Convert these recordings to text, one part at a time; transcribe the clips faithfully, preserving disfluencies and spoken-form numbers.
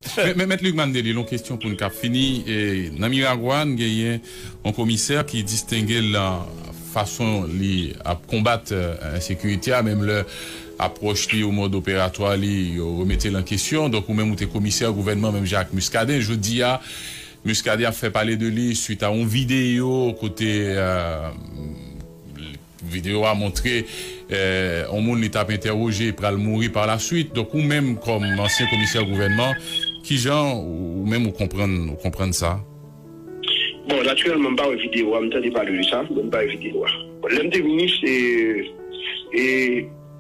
Men, men, Mèt Lucmane Delille, yon kesyon pou n k ap fini. E, nan Miragwàn, genyen yon komisè ki distenge l nan fason li ap konbat, eh, ensekirite a, menm lè apwòch li, ou mòd operatwa li, yo remete l an kesyon. Donk, ou menm, ou te komisè gouvènman, menm jan ak Muscadin. Jodi a, Muscadin ap fè pale de li swit a yon videyo kote, eh, videyo a montre, eh, yon moun li t ap entèwoje pral mouri pa la swit. Donk, ou menm, kòm ansyen komisè gouvènman, kijan ou, ou menm ou konprann, ou konprann sa? Bon, natirèlman, m pa wè videyo a, m tande pale de sa, men m pa wè videyo a. Bon, lè m te minis, e, e,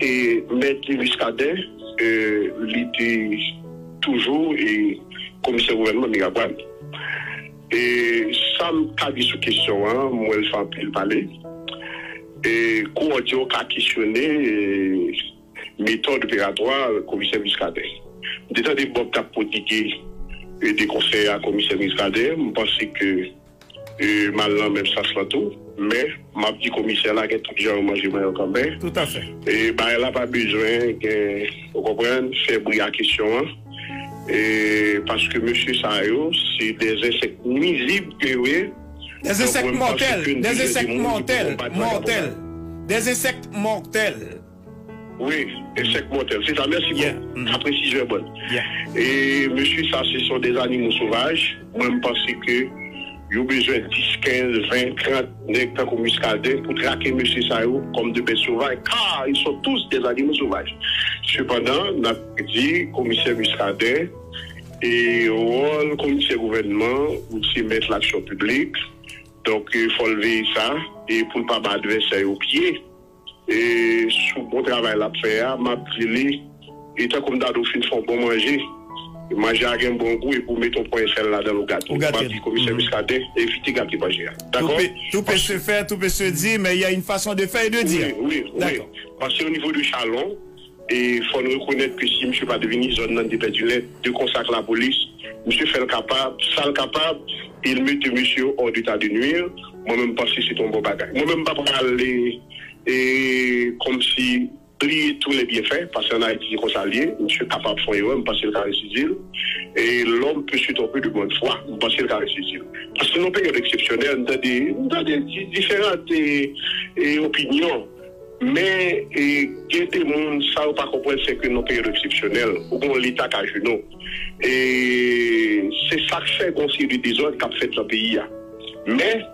e Mèt Muscadin, e, li te toujou, e, komisè gouvènman Miragwàn. E sa m ka di sou kesyon an, m wè l fè anpil pale. E kou w di yo ka kesyone, e, metòd operatwa komisè Muscadin. M te tande Bob t ap pwodige, e, de konsèy a komisè Muscadin. M panse ke, e, m al nan menm sans lan tou. Men, m ap di komisè la gen tout jan yo manje manyen kanmen. Toutafè. E bagay la pa bezwen gen, ou konprann, fè bri a kesyon an. E paske mesye sa yo, se de ensèk nwizib ke yo ye. Donk, mwen, m panse ke nou bezwen de moun ki pou konbat bagay konsa. Des insectes mortels. Wi, ensèk mòtèl. Se sa, mèsi, yeah, bro. Sa presizyon bòn. Yeah. E mesye sa, ce sont des animaux sauvages. Mwen, m panse ke yo bezwen dis, kenz, ven, trant nèg tankou Muscadin pou trake mesye sa yo comme de bêtes sauvages, car ils sont tous des animaux sauvages. Sepandan, n ap di komisè Muscadin, e wòl komisè gouvènman, ou se mèt laksyon piblik. Donk, e, fò l veye sa, e pou l pa ba advèsè yo pye. E sou bon travay l ap fè a, m ap di li, e tankou m ta di w fin fè yon bon manje, manje a gen bon gou, epi w mete yon pwen sèl ladan l, ou gate l. Ou gate l. M ap di komisè Muscadin, evite gate manje a. Dakò? Tout peut, tout peut se faire, tout peut se dire, mais il y a une façon de faire et de dire. Wi, wi, wi. Dakò. Paske o nivo de chalon, e fò n rekonèt ke si misye pa t vini, zòn nan te pèdi nèt. De konsèy ak lapolis, misye fè l kapab, sa l kapab, e l mete misye hors d'état de nuire. Mwen menm, m panse se t yon bon bagay. Mwen menm, m pa pral, e, e, kòmsi bliye tous les bienfaits, paske ann Ayiti, se konsa l ye. Misye kapab fè yon erè, m panse l ka resizi l. Et l'homme peut se tromper de bonne foi, m panse l ka resizi l. Paske nan yon peryòd eksepsyonèl, m tande, m tande di-, diferan, e, e, opinyon. Men, e, gen de moun, sa yo pa konprann, se ke nan peryòd eksepsyonèl, ou gen yon Leta k ajenou. E se sa k fè gen yon seri de dezòd k ap fèt nan peyi a. Men,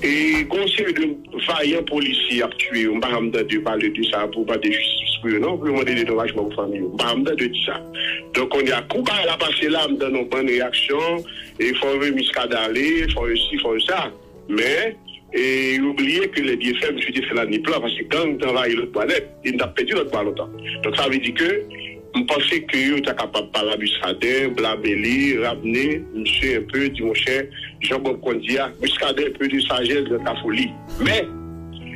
e gen yon seri de vayan polisye ap tiye yo. M pa janm tande yo pale de sa pou mande jistis pou yo, non, pou yo mande dedomajman pou fanmi yo. M pa janm tande yo di sa. Donk, kounye a, kou bagay la pase la, m tande yon bann reyaksyon, e fò yo voye Muscadin ale, fò yo si, fò yo sa. Men, e yo bliye ke lè byen fè, misye te fè la ni plan, paske gang te anvayi lòt bò a nèt, e n t ap pèdi lòt bò a lontan. Donk, sa vle di ke m panse ke yo ta kapab pale a Muscadin, blame li, ramne misye enpe, di, monchè, jan Bob konn di a, Muscadin, enpe de sajès dans ta folie. Men,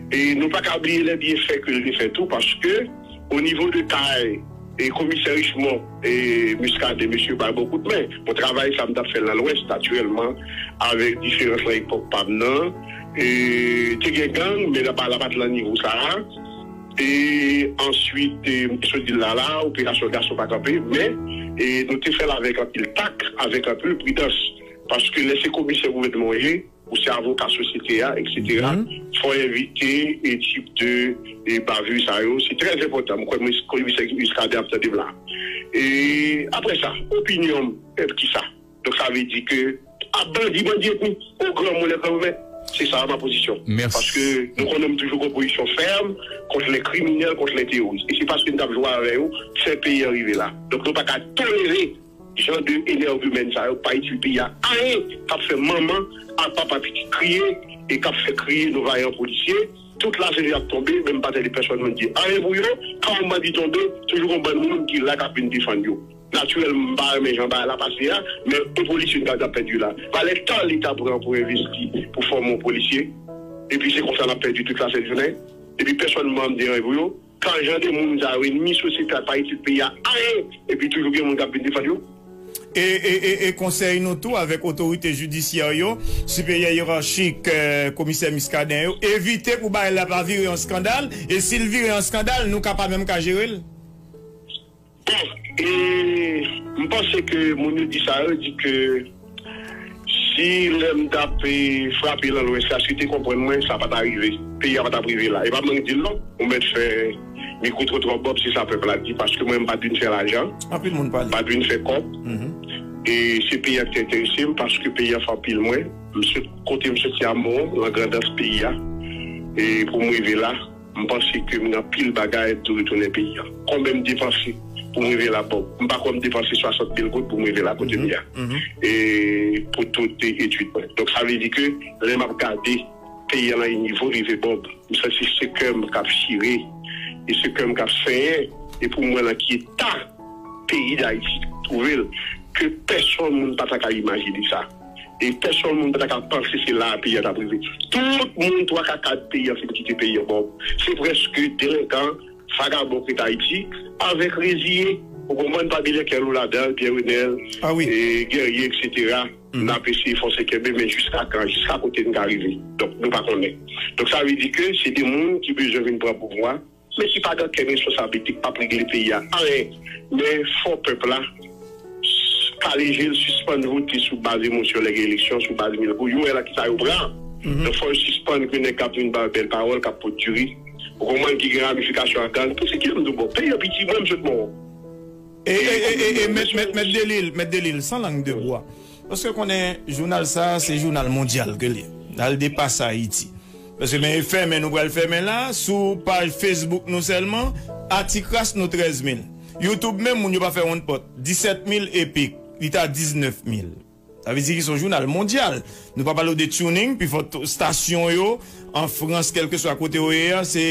e nou pa ka bliye lè byen fè ke l te fè tou, paske o nivo de kay, e komisè Richemond, e Muscadin, mesye ba l bon kout men. Bon, travay sa m t ap fè nan Lwès, natirèlman, avèk diferans lan epòk pa m nan. E te gen gang, men la pa, la pa t lan nivo sa a. E answit, e, m te sot di l la, la, operasyon gason pa kanpe, men, e nou te fè l avèk anpil tak, avèk anpil pridans. Paske lè se komisè gouvènman w ye, ou se avoka sosyete a, et cetera, fò w evite, e, tip de, e, bavure sa yo. Se trè enpòtan. M kwè mwen, komisè Muscadin ap tande m la. E apre sa, opinyon m, e, ki sa? Donk, sa vle di ke, a, bandi, bandi etnik, o granmoun, lè granmoun, se sa ma pozisyon. Paske nou konnen m toujou gen yon pozisyon fèm kont lè kriminèl, kont lè teworis. E se paske n t ap jwe avè yo, fè peyi a rive la. Donk, nou pa ka tolere jan de enèvemèn sa yo, pa itil peyi a ayen, k ap fè manman ak papa pitit kriye, e k ap fè kriye nou vayan polisye. Tout lasenjè ap tonbe, men m pa tande pèsòn moun di anyen pou yo. Kan yon bandi tonbe, toujou gon bann moun ki la k ap vin defann yo. Natirèl, m pa renmen jan bagay la pase a, men e polisye n ap pèdi la. Valè tan Leta pran pou envesti, pou fòme yon polisye, epi se konsa n ap pèdi tout lasent jounen. Epi pèsòn pa janm di anyen pou yo. Kan jan de moun sa yo, ènmi sosyete a, pa itil peyi a ayen, epi toujou gen moun k ap vin defann yo. E, e, e, e konsèy nou tou avèk otorite jidisyè yo, siperyè yerachik, eh, komisè Muscadin yo, evite pou bagay la pa vire an eskandal, e si l vire an eskandal, nou ka pa menm ka jere l. Bon, e m panse ke moun yo di sa, yo di ke si lè m t ap, e, frape nan Lwès la, si yo te konprann mwen, sa pa ta rive. Peyi a pa t ap rive la. E pa mwen ki di l non. Ou mèt fè mikwotrotwa Bob, se sa pèp la di, paske mwen, m pa t vin fè lajan. Anpil moun pale. M pa t vin fè kòb. Mhm. E se peyi a ki te enterese m, paske peyi a fè anpil mwen. M sot, kote m soti a Mawon, nan Grandans peyi a. E pou m rive la, m panse ke m gen anpil bagay pou retounen peyi a. Konbyen m depanse pou m rive la, Bob? M pa kwè m depanse swasant mil goud pou m rive la kote m ye a. Mhm. E pou tout etid mwen. Donk, sa vle di ke lè m ap gade peyi a nan yon nivo rive, Bob, m santi se kè m k ap chire, e se kè m k ap senyen, e pou m wè nan ki eta peyi Dayiti twouve l, ke pèsonn moun pa ta ka imajine sa. E pèsonn moun pa ta ka panse se la a peyi a t ap rive. Tout moun twa ka kat peyi a fin kite peyi a, Bob. Se prèske delenkan, vagabon ki t Ayiti, avèk reziye. Ou konprann, pa bliye Kèlou ladan l, Pyè Renèl, ah wi, e Guerrier, etsetera. Mhm. N ap eseye fòse kenbe, men jiska kan, jiska kote n ka rive? Donk, nou pa konnen. Donk, sa vle di ke se de moun ki bezwen vin pran pouvwa, men ki pa gen okenn responsablite, ki p ap regle peyi a anyen. Men fò pèp la kale je l, sispann vote sou baz emosyon lè gen eleksyon, sou baz mil goud. Yo wè la kisa yo pran. Mhm. Donk, fò yo sispann ke nèg k ap vin ba yo bèl pawòl, k ap pot diri. Ou konprann, ki gen ramifikasyon ak gang. Paske kilè m di w, bon, peyi a piti, mwen, m sot Mawon. E, e, e, e, e, mèt, mèt, mèt Delil, mèt Delil, san lang de bwa. Paske konnen jounal sa, se jounal mondyal ke l ye. L al depase Ayiti. Paske men e fèmen, nou pral fèmen la, sou paj Facebook nou sèlman, atik ras nou trèz mil. YouTube menm, moun yo pa fè wonn pòt, disèt mil epi, li ta diznèf mil. Sa vle di ki se yon jounal mondyal. Nou pa pale w de Tuning, pifò t-, stasyon yo, an Frans, kèlkeswa kote w ye a, se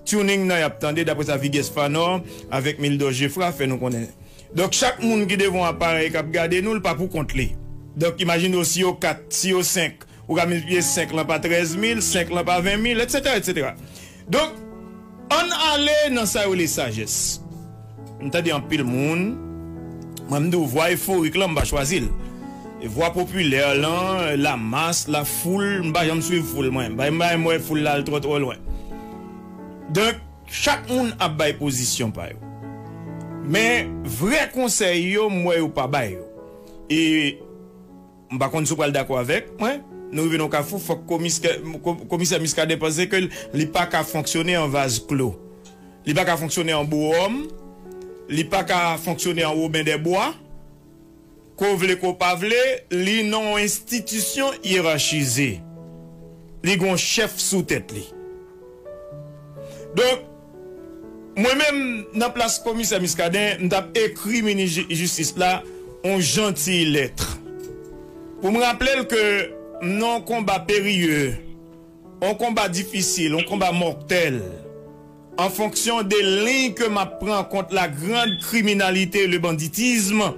Tuning nan y ap tande, daprè sa Vigues Fanor avèk Mildor Geffrard fè nou konnen. Donk, chak moun ki devan yon aparèy k ap gade nou, l pa pou kont li. Donk, imajine w, si yo kat, si yo senk, ou ka miltipliye senk lan pa trèz mil, senk lan pa ven mil, etsetera, etsetera. Donk, ann ale nan sa yo rele sajès. M tande anpil moun, mwen, m di w, vwa eforik lan, m pa chwazi l. E vwa popilè lan, lamas, lafoul, m pa janm swiv foul mwen. M pa, m pa janm wè foul la al twò, twò lwen. Donk, chak moun ap bay pozisyon pa yo. Men, vrè konsèy yo, m wè yo pa bay yo. E m pa konn si w pral dakò avèk mwen. Nou rive nan yon kafou, fòk komis-, ko-, komisè Muscadin panse ke li pa ka fonksyone an vaz klo. Li pa ka fonksyone an bowòm. Li pa ka fonksyone an Woben dè Bwa. Ke w vle, ke w pa vle, li nan yon enstitisyon yerachize. Li gen yon chèf sou tèt li. Donk, mwen menm, nan plas komisè Muscadin, m t ap ekri minis ji-, jistis la yon jantiy lèt. Pou m raple l ke m nan yon konba periye, yon konba difisil, yon konba mòtèl, an fonksyon de liy ke m ap pran kont la grande criminalité, le banditisme,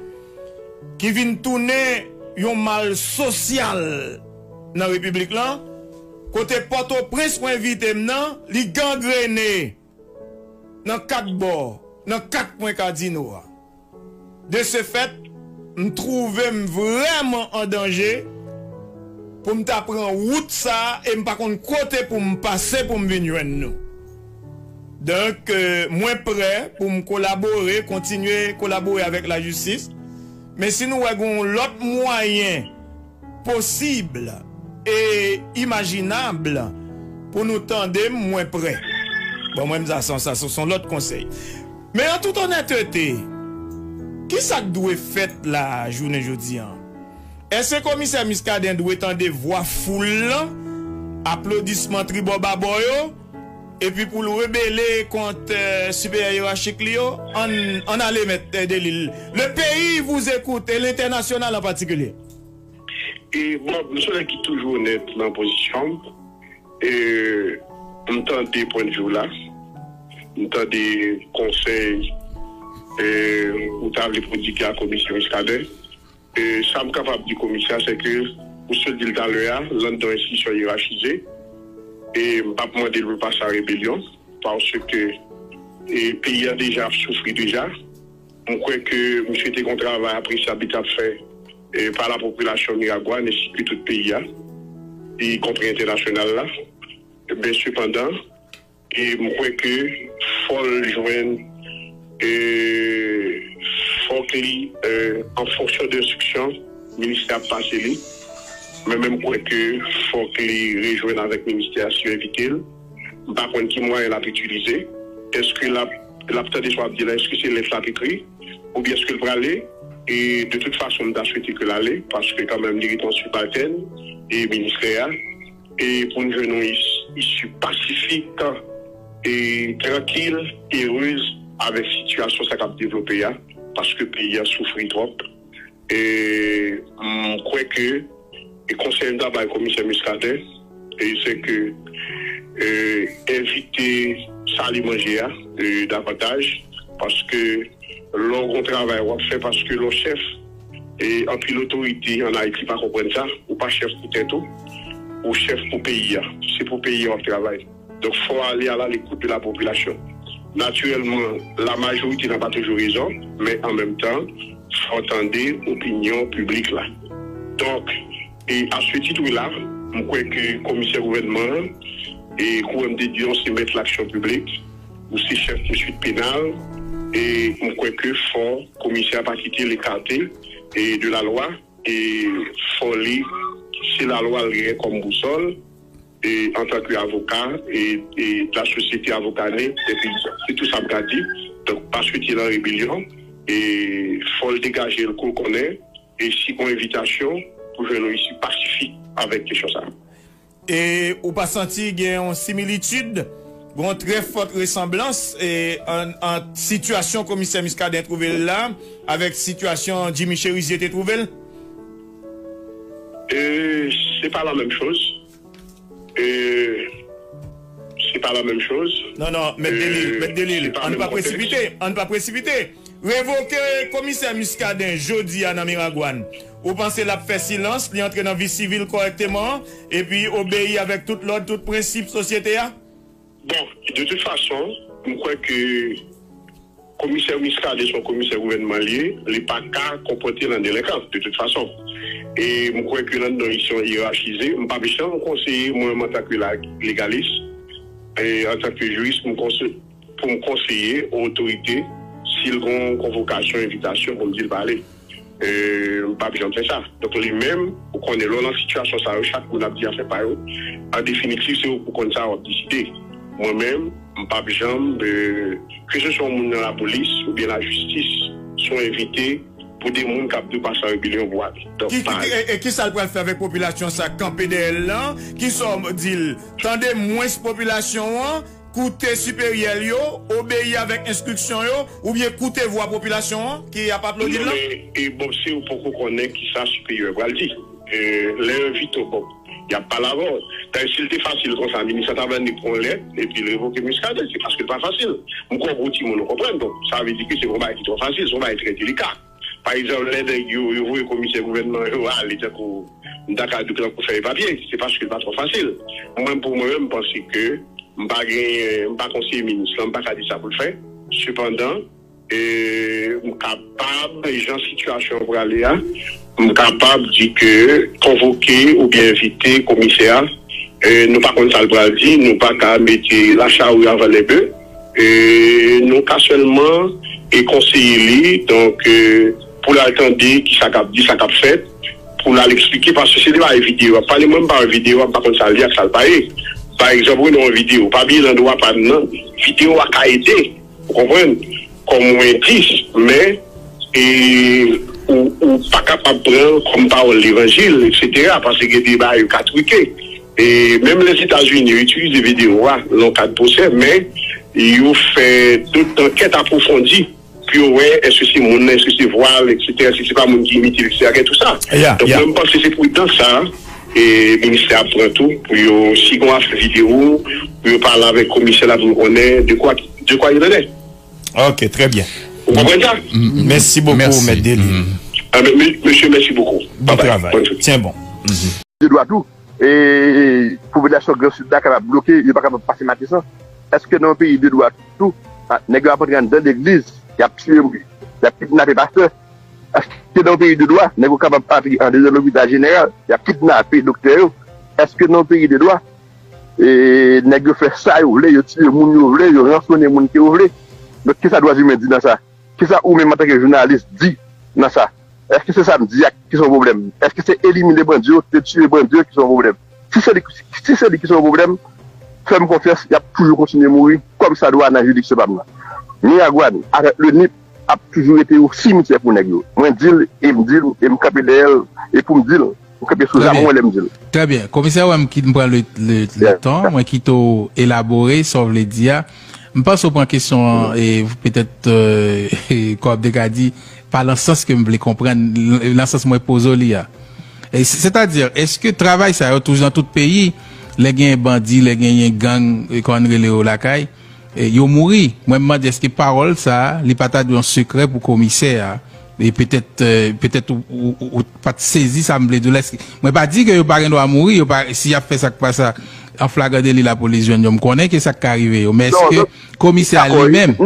ki vin tounen yon mal sosyal nan repiblik lan, kote Pòtoprens ou envite m nan, li gangrene nan kat bò, nan kat kwen kadino a. De ce fait, m twouve m vrèman an danje pou m ta pran wout sa a e m pa konn kote pou m pase pou m vin jwenn nou. Donk, euh, mwen prè pou m kolabore, kontinye kolabore avèk lajistis. Men si nou wè gen yon lòt mwayen posib e imajinab pou nou tande m, mwen prè. Bon, mwen, sa, sa, sa, sa se yon lòt konsèy. Men an tout onètete, kisa k dwe fèt la jounen jodi an? Èske komisè Muscadin dwe tande vwa foul lan, aplodisman tribò babò yo, epi pou l rebele kont, euh, siperyè yerachik li yo? Ann, ann ale, mèt, euh, Delil. Le pays vous écoute, et l'international en particulier. E bon, m se yon nèg ki toujou onèt nan pozisyon m. E m tande pwennvi w la. M tande konsèy, e, ou ta vle prodwige a komisè Muscadin. E sa m kapab di komisè a, se ke, ou sot di l talè a, l anndan yon enstitisyon yerachize. E m p ap mande l pou l pase a rebelyon, paske, e, peyi a deja ap soufri deja. M kwè ke misye te gen yon travay apresyab li t ap fè, e, pa lapopilasyon Miragwàn, ensi ke tout peyi a, e, konpri entènasyonal la. Men sepandan, e m kwè ke fò l jwenn E fòk li, e, an fonksyon de enstriksyon ministè ap pase li. Men menm kwè ke fòk li rejwenn avèk ministè a si yo envite l. M pa konn ki mwayen l ap itilize. Èske l ap, l ap tande sa w ap di la, èske se lèt l ap ekri? Oubyen èske l prale? E de tout fason, m ta swete ke l ale, paske kanmenm li rete yon sibaltèn e ministè a. E pou n jwenn yon is- isi pasifik e trankil, erez avèk sitiyasyon sa k ap devlope a, paske peyi a soufri twòp. E m kwè ke e konsèy m ta bay komisè Muscadin, e se ke, e, evite sale manje a, e, davantaj, paske lè w gon travay w ap fè, paske lè w chèf, e anpil otorite an Ayiti pa konprann sa, ou pa chèf pou tèt ou, ou chèf pou peyi a. Se pou peyi a w ap travay. Donk, fò ale à l'écoute de la population. Natirèlman, la majorité n'a pas toujours raison, men an menm tan, fò tande opinyon piblik la. Donk, e à ce titre la, m kwè ke komisè gouvènman an, e kouwè m te di w, se mèt laksyon piblik, ou se chèf pousuit penal, e m kwè ke fò komisè a pa kite l ekate, e de la lwa, e fò li, se la lwa l gen kòm bousòl, e antanke avoka, e, e de la société avocanée, epi se tou sa m ka di. Donk, pa swete l an rebelyon, e fò l degaje l kou l konnen, e si gon envitasyon pou jwenn yon isi pasifik avèk kesyon sa. E ou pa santi gen yon similitid, gen yon trè fòt resanblans, e, an, ant sitiyasyon komisè Muscadin twouve l la avèk sitiyasyon Jimmy Chérizier te twouve l? E, se pa la menm choz. E, se pa la menm choz. Non, non, mèt Delil, e, mèt Delil, se pa ann menm pa kontèks. Presipite, ann pa presipite. Revoke komisè Muscadin jodi a nan Miragwàn. Ou panse l ap fè silans, li antre nan vi sivil kòrèkteman, epi obeyi avèk tout lòd, tout prensip sosyete a? Bon, de tout fason, m kwè ke komisè Muscadin se yon komisè gouvènman li ye, li pa ka konpòte l an delenkan, de tout fason. E m kwè ke nan, nan yon isi yerachize, m p ap janm konseye, mwen menm antanke la, legalis, e antanke jiris, m konse-, pou m konseye otorite si l gon konvokasyon, envitasyon pou m di l pale. E, m p ap janm fè sa. Donk, li menm, ou konnen, lè w nan sitiyasyon sa yo, chak moun ap di afè pa yo. An definitiv, se ou pou konn sa w ap deside. Mwen menm, m p ap janm, e, ke se swa yon moun nan lapolis oubyen lajistis, si w envite pou de moun k ap di w pa san rebelyon pou w ale. Donk, ki, ki, e, e ki sa l pral fè avèk popilasyon sa k kanpe dèyè l lan? Kisa w di l? Tande mwens popilasyon an, koute siperyè l yo, obeyi avèk enstriksyon yo, oubyen koute vwa popilasyon an ki ap aplodi l lan? Non, men, e, bon, si w poko konnen kisa siperyè pral di, e, lè yo envite w, bon, y ap pale avè w. Dayè, si l te fasil konsa, minis lan ta vle annik pran yon lèt epi l revoke Muscadin, se paske l pa fasil. M kwè gwo timoun ou konprann, donk, sa vle di ke se pa yon bagay ki twò fasil, se yon bagay trè delika. Pa egzanp, lè nèg yo, yo voye komisè gouvènman yo ale, tankou, m ta ka di w, tankou fèy papye, se paske l pa twò fasil. Mwen, pou mwen menm, m panse ke m pa genyen, m pa konseye minis lan, m pa ka di sa pou l fè. Sepandan, e, m kapab, jan sitiyasyon an prale a, m kapab di ke konvoke oubyen envite komisè a, e, nou pa konn sa l pral di, nou pa ka mete lachari avan lè be, e, nou ka sèlman, e, konseye li, donk, e, pou l al tande kisa k ap di, sa k ap fèt, pou l al eksplike, paske se de bagay videyo ap pale, mwen m pa wè videyo a, m pa konn sa l ye ak sa l pa ye. Pa egzanp, ou nan yon videyo, pa bliye nan dwa pa m nan, videyo a ka ede, ou konprann, kòm yon endis, men, e, ou, ou pa kapab pran l kòm pawòl levanjil, etsetera, paske gen de bagay yo ka twike. E menm Lèzetazini, yo itilize videyo a nan yon kad pwosè, men yo fè dot ankèt apwofondi pou yo wè èske se moun nan, èske se vwa l, etsetera, si se pa moun ki imite l, etsetera, gen tou sa. Donk, mwen, m panse se pridans sa, e, ministè a pran tou, pou yo, si gon afè videyo, pou yo pale avèk komisè la, pou yo konnen de kwa, de kwa il en est. Ok, très bien. Ou konprann sa? Mèsi bokou, mèt Delil. Ah, men, men, mesye, mèsi bokou. Bon travay. Bye bye. Bonne journée. Tyen bon. De dwa tou. E popilasyon Gran Sid la kapab bloke, yo pa kapab pase Matisan. Èske nan yon peyi de dwa tou, a, nèg yo ap antre anndan legliz, y ap tiye moun, y ap kidnape pastè? Èske nan yon peyi de dwa, nèg yo kapab antre andedan lopital jeneral, y ap kidnape doktè yo? Èske nan yon peyi de dwa, e, nèg yo fè sa yo vle, yo tiye moun yo vle, yo ransonnen moun ke yo vle? Donk, kisa dwa imen di nan sa? Kisa ou menm antanke jounalis di nan sa? Èske se sa m di a ki se yon pwoblèm? Èske se elimine bandi yo, se tiye bandi yo ki se yon pwoblèm? Si se li, si se li ki se yon pwoblèm, fè m konfyans, y ap toujou kontinye mouri kòm sa dwa nan jiridiksyon pa m nan. Miragwàn avèk le nip ap toujou rete yon simityè pou nèg yo. Mwen di l, e m di l, e m kanpe dèyè l, e pou m di l, m kanpe sou zam mwen lè m di l. Trè byen. Komisè, wè m kit m pran le, le, le tan, mwen kite w elabore sa w vle di a. M panse w pran kesyon an, e petèt, e, kòm te ka di, pa nan sans ke m vle konprann, nan sans mwen poze w li a. E, sètadi, èske travay sa yo toujou nan tout peyi, lè genyen bandi, lè genyen gang, e, kòman n rele yo lakay, e, yo mouri? Mwen, m mande èske pawòl sa a, li pa ta dwe yon sekrè pou komisè a? E petèt, e, petèt ou, ou, ou, ou pa t sezi sa m vle di w la. Èske, mwen pa di ke yo pa gen dwa mouri, yo pa, si y ap fè sa k pa sa, an flagran deli lapolis jwenn yo, m konnen ke sa k ka rive yo. Men èske komisè a li menm,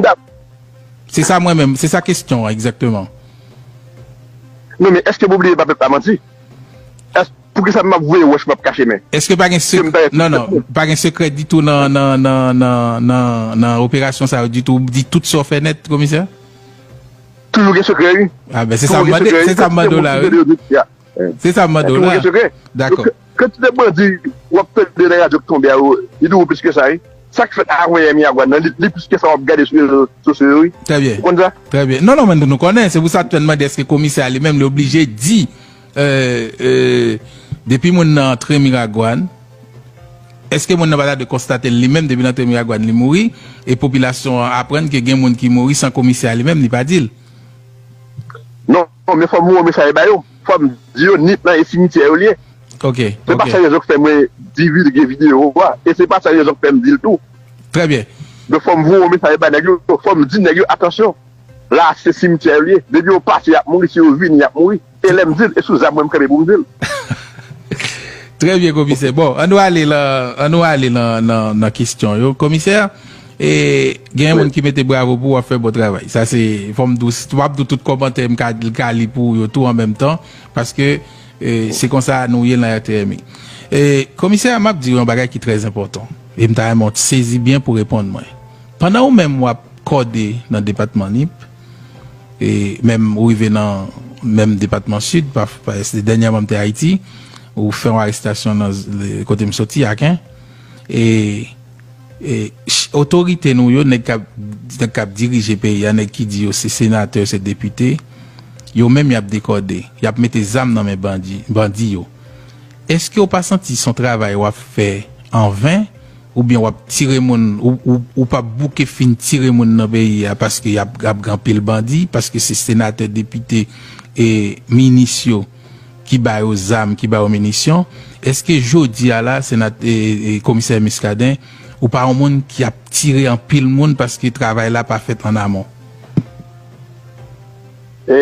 se sa mwen menm, se sa kesyon an egzakteman. Non, men èske m oblije ba pèp la manti? Èske, poukisa m ap voye wòch, m ap kache men? Èske pa gen sekrè? Non, non, pa gen sekrè ditou nan, nan, nan, nan, nan, nan operasyon sa yo ditou, di tout sa w fè nèt, komisè? Toujou gen sekrè, wi. A, ben, se sa m mande, se sa m mande w la, wi. Se sa m mande w la. Dakò. Kantite bandi w ap tande nan radyo k tonbe a, yo, li toujou plis ke sa, wi. Sa k fèt avan yè Miragwàn nan, li, li plis ke sa w ap gade sou rezo sosyo yo, wi. Trè byen. Ou konn sa? Trè byen. Non, non, men nou, nou konnen. Se pou sa m te mande èske komisè a li menm, li oblije di, e, e, depi moun nan antre Miragwàn, èske moun nan pa ta dwe konstate l li menm, depi l antre Miragwàn, li mouri, e popilasyon an aprann ke gen moun ki mouri san komisè a li menm, li pa di l? Non, non, men fò m voye yon mesaj ba yo. Fò m di yo, nip lan e simityè yo li ye. Ok, ok. Se pa sa rezon k fè mwen divilge videyo a. E se pa sa rezon k fè m di l tou. Trè byen. Donk, fò m voye yon mesaj ba nèg yo. Fò m di nèg yo, atansyon. La, se simityè yo li ye. Depi yo pase, y ap mouri. Si yo vini, y ap mouri. E lè m di l, e sou zam mwen m kanpe pou m di l. Trè byen, komisè. Bon, ann nou ale nan, ann nou ale nan, nan, nan kesyon yo. Komisè, e, gen moun ki mete bravo pou w, w ap fè bon travay. Sa se, fò m di w, m ap di w tout kòmantè m ka, ka li pou w yo tou an menm tan, paske, e, se konsa nou ye nan R T M I. E, komisè, m ap di w yon bagay ki trè enpòtan. E m ta renmen w sezi byen pou reponn mwen. Pandan ou menm w ap kòde nan depatman Nip, e menm ou rive nan menm depatman Sid, pa, pa, dènyèman m te Ayiti, ou fè yon arestasyon nan, kote m soti, Aken. E, e, ch-, otorite nou yo, nèg k ap, nèg k ap dirije peyi a, nèg ki di yo se senatè, se depite, yo menm y ap dekòde, y ap mete zam nan men bandi, bandi yo. Èske w pa santi se yon travay w ap fè anven? Oubyen w ap tire moun, ou, ou, ou p ap bouke fin tire moun nan peyi a paske y ap, ap gen anpil bandi, paske se senatè, depite e minis yo ki ba yo zam, ki ba yo minisyon. Èske jodi a la, senat-, e, e, komisè Muscadin, ou pa yon moun ki ap tire anpil moun paske travay la pa fèt an amon? E,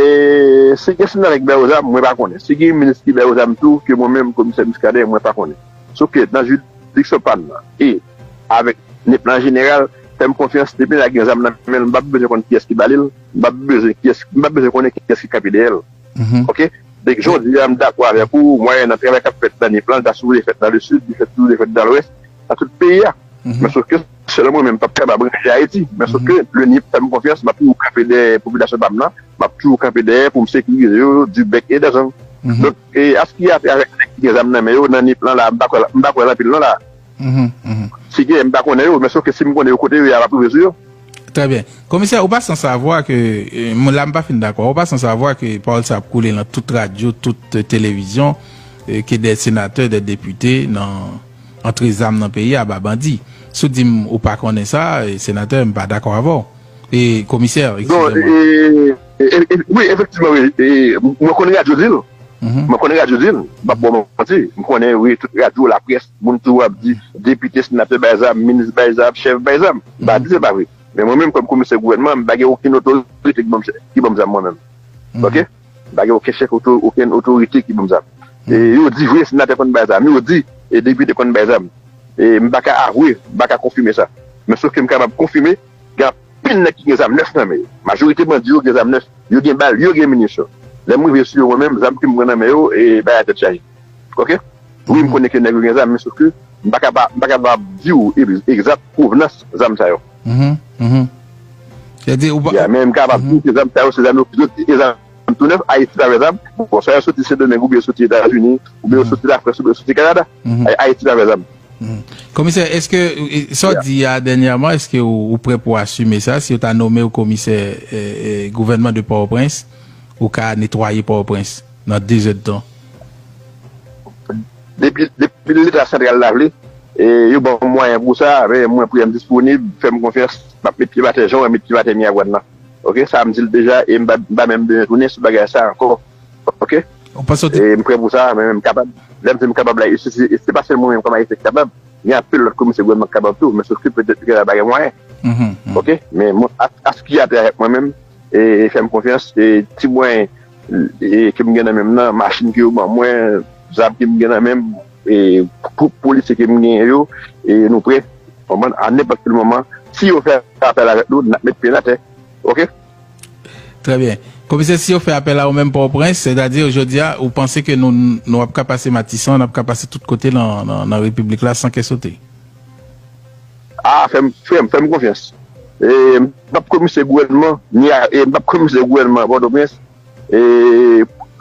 si gen senatè ki ba yo zam, mwen pa konnen. Si gen minis ki ba yo zam tou, ke mwen menm, komisè Muscadin, mwen pa konnen. Sof ke nan jiridiksyon pa m nan, e avèk Nip lan an jeneral, fè m konfyans, depi nèg la gen zam nan men l, m p ap bezwen konn kiyès ki ba li l, m p ap bezwen kiyès, m p ap bezwen konnen kiyès ki kanpe dèyè l. Oke? Donk, jodi a, m dakò avèk ou, mwayennan travay k ap fèt nan Nip lan, li ta sipoze fèt nan le Sid, li fèt, sipoze fèt nan Lwès, nan tout peyi a. Men sof ke sèl mwen menm p ap kapab ranje Ayiti. Men sof ke le Nip fè m konfyans, m ap toujou kanpe dèyè popilasyon pa m nan, m ap toujou kanpe dèyè pou m sekirize yo du bec et des ongles. Donk, e, aspirasyon avèk nèg ki gen zam nan men yo, nan Nip lan la, m pa kwè, m pa kwè l anpil non la. Si gen, m pa konnen yo, men sof ke si m konnen yo kote yo ye a, m ap rive sou yo. Trè byen. Komisè, ou pa san savwa ke, e, m, la m pa fin dakò, ou pa san savwa ke pawòl sa ap koule nan tout radyo, tout, e, televizyon, e, ke dè senatè, dè depite nan antre zam nan peyi a ba bandi. Si w di m ou pa konnen sa, e, senatè, m pa dakò avè w. E, komisè, non, ekskize mwen. E, e, e, wi, efektivman, wi. E, mwen konn radyo di l. Mwen konn radyo di l. M p ap ba w manti. M konnen, wi, tout radyo, laprès, moun toujou ap di, depite, senatè bay zam, minis bay zam, chèf bay zam. M pa di se pa vre. Men mwen menm, kòm komisè gouvènman, m pa gen okenn otorite ki ban m, ki ban m zam mwen menm. Oke? M pa gen okenn chèf oto-, okenn otorite ki ban m zam. E yo di vre, senatè konn bay zam. Yo di, e depite konn bay zam. E m pa ka avwe, m pa ka konfime sa. Men sof ke m kapab konfime, gen anpil nèg ki gen zam nèf nan men yo. Majorite bandi yo gen zam nèf. Yo gen bal, yo gen minisyon. Lè m rive sou yo, mwen menm, zam ke m pran nan men yo, e bay a tèt chaje. Oke? Wi, m konnen ke nèg yo gen zam, men sof ke m pa kapab, m pa kapab di w e-, egzak pwovnans zam sa yo. Mhm, mhm. Sètadi, ou pa. Ya, men m kapab di se zam sa yo, se zam yo ki soti, se zam tou nèf, Ayiti pa fè zam. Bon, swa yo soti Sendomeng, oubyen yo soti Etazini, oubyen yo soti Lafrans, oubyen yo soti Kanada. Ay- Ayiti pa fè zam. Komisè, èske, e, sa w di a dènyèman, èske ou, ou prè pou asime sa? Si yo ta nonmen w komisè, e, e, gouvènman de Pòtoprens, ou ka netwaye Pòtoprens nan de zèdtan? Depi, depi Leta santral la vle, e, yo ban m mwayen pou sa, men mwen prè, m disponib, fè m konfyans, m ap met pye m atè, jan w wè m met pye m atè Miragwàn nan. Ok, sa m di l deja, e m pa, m pa menm bezwen tounen sou bagay sa ankò. Ok? Ou panse w te. E m prè pou sa, men m kapab. Lè m di m kapab la, e se, se, se pa sèl mwen menm kòm Ayisyen ki kapab. Gen anpil lòt komisè gouvènman ki kapab tou, men sòf ke petèt yo pa gen mwayen. Ok? Men mwen, as, as ki atè avèk mwen menm, e, e fè m konfyans, e ti mwayen, e, ke m gen nan men m nan, machin ke yo ban mwen, zam ke m gen nan men m, e pou polisye ke m genyen yo, e nou prè, konprann, a nenpòt kèl moman, si yo fè apèl avèk nou, n ap met pye n atè. Ok? Trè byen. Komisè, si yo fè apèl a ou menm Pòtoprens, sètadi jodi a, ou panse ke nou, nou ap ka pase Matisan, n ap ka pase tout kote nan, nan, nan Repiblik la san kè sote? A, fè m, fè m, fè m konfyans. E, m p ap komisè gouvènman, ni a, e, m p ap komisè gouvènman Pòtoprens, e,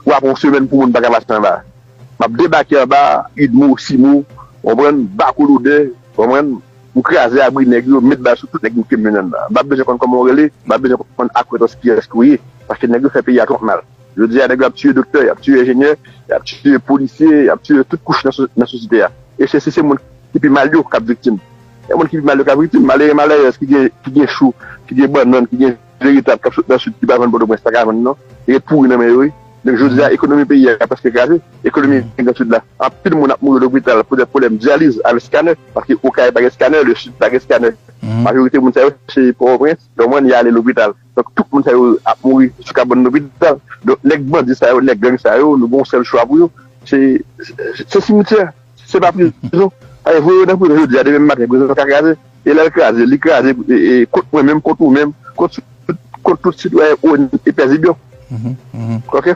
pou apre yon semèn pou moun pa ka pase anba. M ap debake anba, Idmo, Simo, konprann, Bako Lodè, konprann, m kraze abri nèg yo, met bal sou tout nèg ke m jwenn anndan. M p ap bezwen konn kòman w rele, m p ap bezwen konn akwentans kiyès ke w ye, paske nèg yo fè peyi a twòp mal. Jodi a, nèg yo ap tiye doktè, y ap tiye enjenyè, y ap tiye polisye, y ap tiye tout kouch nan so-, nan sosyete a. E se, se, se moun ki pi mal yo k ap viktim. E moun ki pi mal yo k ap viktim, malere, malerèz ki gen, ki gen chou, ki gen bannann, ki gen veritab k ap sot nan sid ki pa vann Pòtoprens, pa ka vann non. Li ret pouri nan men yo, wi. Donk, jodi a, ekonomi peyi a prèske kraze. Ekonomi Gran Sid la. Anpil moun ap mouri lopital poutèt pwoblèm dyaliz avèk skanè, paske Okay pa gen skanè, le Sid pa gen skanè. Majorite moun sa yo, se Pòtoprens, konprann, y ale lopital. Donk, tout moun sa yo ap mouri sou kabann lopital. Donk, nèg bandi sa yo, nèg gang sa yo, nou gen yon sèl chwa pou yo, se, se, se simityè. Se pa prizon. Ay, voye yo nan prizon jodi a, demen maten, prizon ka kraze. E lè l kraze, li kraze, e, e, kont mwen menm, kont ou menm, kont, kont tout sitwayen onèt e pèzib yo. Ok?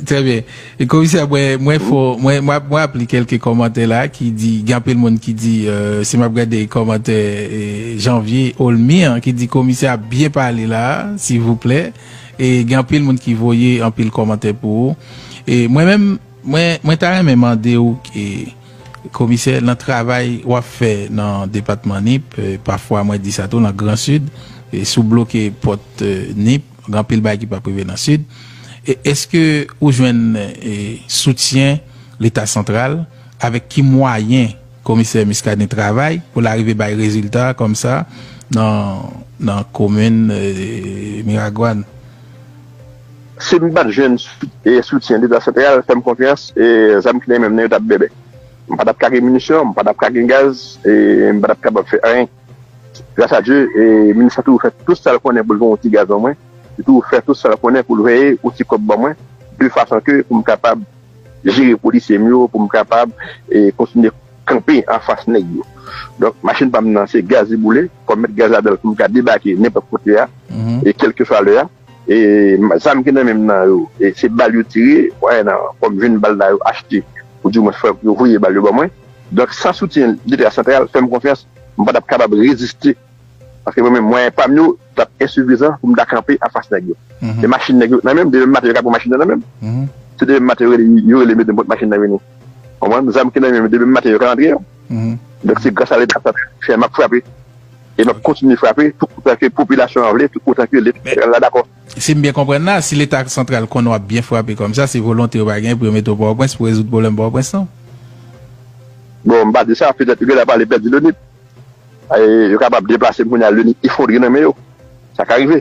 Trè byen. E komisè, mwen, mwen fò, mwen, mwen, mwen ap li kèlke kòmantè la ki di, gen anpil moun ki di, euh, si m ap gade kòmantè, e, Janvier Olmir ki di komisè ap byen pale la, silvouplè. E gen anpil moun ki voye anpil kòmantè pou ou. E mwen menm, Mwen, mwen ta renmen mande w, e, komisè, nan travay w ap fè nan depatman Nip, e, pafwa mwen di sa tou, nan Gran Sid, e, si w bloke pòt, e, Nip, gen anpil bagay ki p ap rive nan Sid. E, èske ou jwenn, e, soutyen Leta santral? Avèk ki mwayen Komisè Muscadin travay pou l arive bay rezilta kòmsa nan, nan komin, e, Miragwàn? Si m pa t jwenn sou-, e, soutyen Leta santral, fè m konfyans, e, zam ki nan men m nan yo t ap bèbè. M pa t ap ka gen minisyon, m pa t ap ka gen gaz, e m pa t ap kapab fè anyen. Gras a Dye, e, minis la toujou fè tout sa l konnen pou l voye yon ti gaz ban mwen. Li toujou fè tout sa l konnen pou l voye yon ti kòb ban mwen, de fason ke pou m kapab jere polisye m yo, pou m kapab, e, kontinye kanpe anfas nèg yo. Donk, machin pa m nan, se gaz li boule, fò m met gaz ladan l pou m ka debake nenpòt kote a, e kèlkeswa lè a. E ma-, zam ki nan men m nan yo, e se bal yo tire, wè, nan, fò m jwenn bal la yo achte, oudimwens fò yo voye bal yo ban mwen. Donk, san soutyen Leta santral, fè m konfyans, m pa t ap kapab reziste. Paske mwen menm, mwayen pa m yo t ap ensifizan pou m ta kanpe anfas nèg yo. E machin nèg yo nan men m, demen maten yo ka pran machin nan nan men m. Se demen maten yo rele, yo rele mete m pot machin nan vini. Konprann? Zam ki nan men m, demen maten yo ka antre yo. Donk, se gras a Leta sa fè m ap frape. E m ap kontinye frape, tout otan ke popilasyon an vle, tout otan ke Leta la dakò. Si m byen konprann la, si Leta santral konnen w ap byen frape kòmsa, se volonte yo pa gen pou yo mete w Pòtoprens pou rezoud pwoblèm Pòtoprens lan. Bon, m pa di sa, petèt yo genlè pale pèdi Lenip. E, yo kapab deplase m kounye a, Lenip efondre nan men yo. Sa ka rive.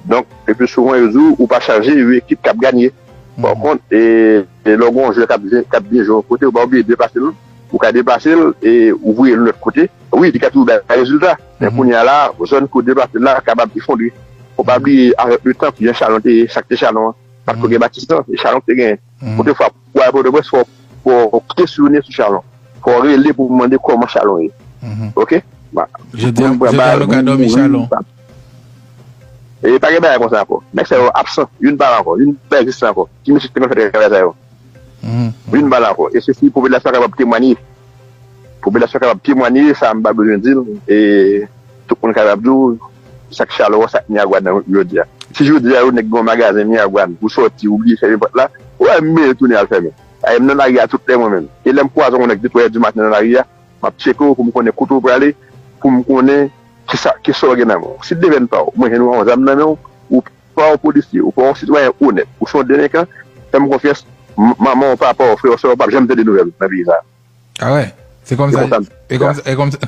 Donk, le pli souvan, yo di w, ou pa chanje, yon ekip k ap ganye. Pa kont, e, e lè w gen yon jwè k ap byen, k ap byen jwe yon kote, ou pa oblije deplase l. Ou ka deplase l e ou voye l yon lòt kote. Wi, li ka toujou bay rezilta. Men kounye a la, zòn ke w deplase l la kapab efondre. Fò w pa bliye, avèk letan, kijan chalon te ye, sa k te chalon an. Pa t ko gen batis lan, se chalon ki te genyen. Kote fwa pou w al Pòtoprens, fò, fò w kesyone sou chalon. Fò w rele pou w mande kòman chalon ye. Ok? Jodi a, jodi a nou ka dòmi chalon. E pa gen bagay konsa ankò. Nèg sa yo absan. Youn pa la ankò. Youn pa egziste ankò. Ki mesye ki te konn fè travay sa yo? Youn pa la ankò. E se si popilasyon kapab temwanye. Popilasyon kapab temwanye, sa m pa bezwen di l. E tout moun kapab di w, sak Chalò, sak Miragwàn nan jodi a. Si jodi a, yon nèg gen yon magazen Miragwàn, ou sòti, ou bliye fèmen pòt la, ou wè m tounen al fèmen. Ay, m nan lari a tout lè mwen menm. E lè m kwaze yon nèg de twa è di maten nan lari a, m ap tcheke w pou m konnen kote w prale, pou m konnen kisa, kisa w gen nan men w. Si devèn pa w, mwen jwenn yon zam nan men w, ou pa yon polisye, ou pa yon sitwayen onèt, ou se yon delenkan, fè m konfyans, m- manman w, papa w, frè w, sè w, p ap janm tande nouvèl nan peyi sa a. Ah ouais, c'est comme ça. C'est comme ça. Et comme ça, et comme ça.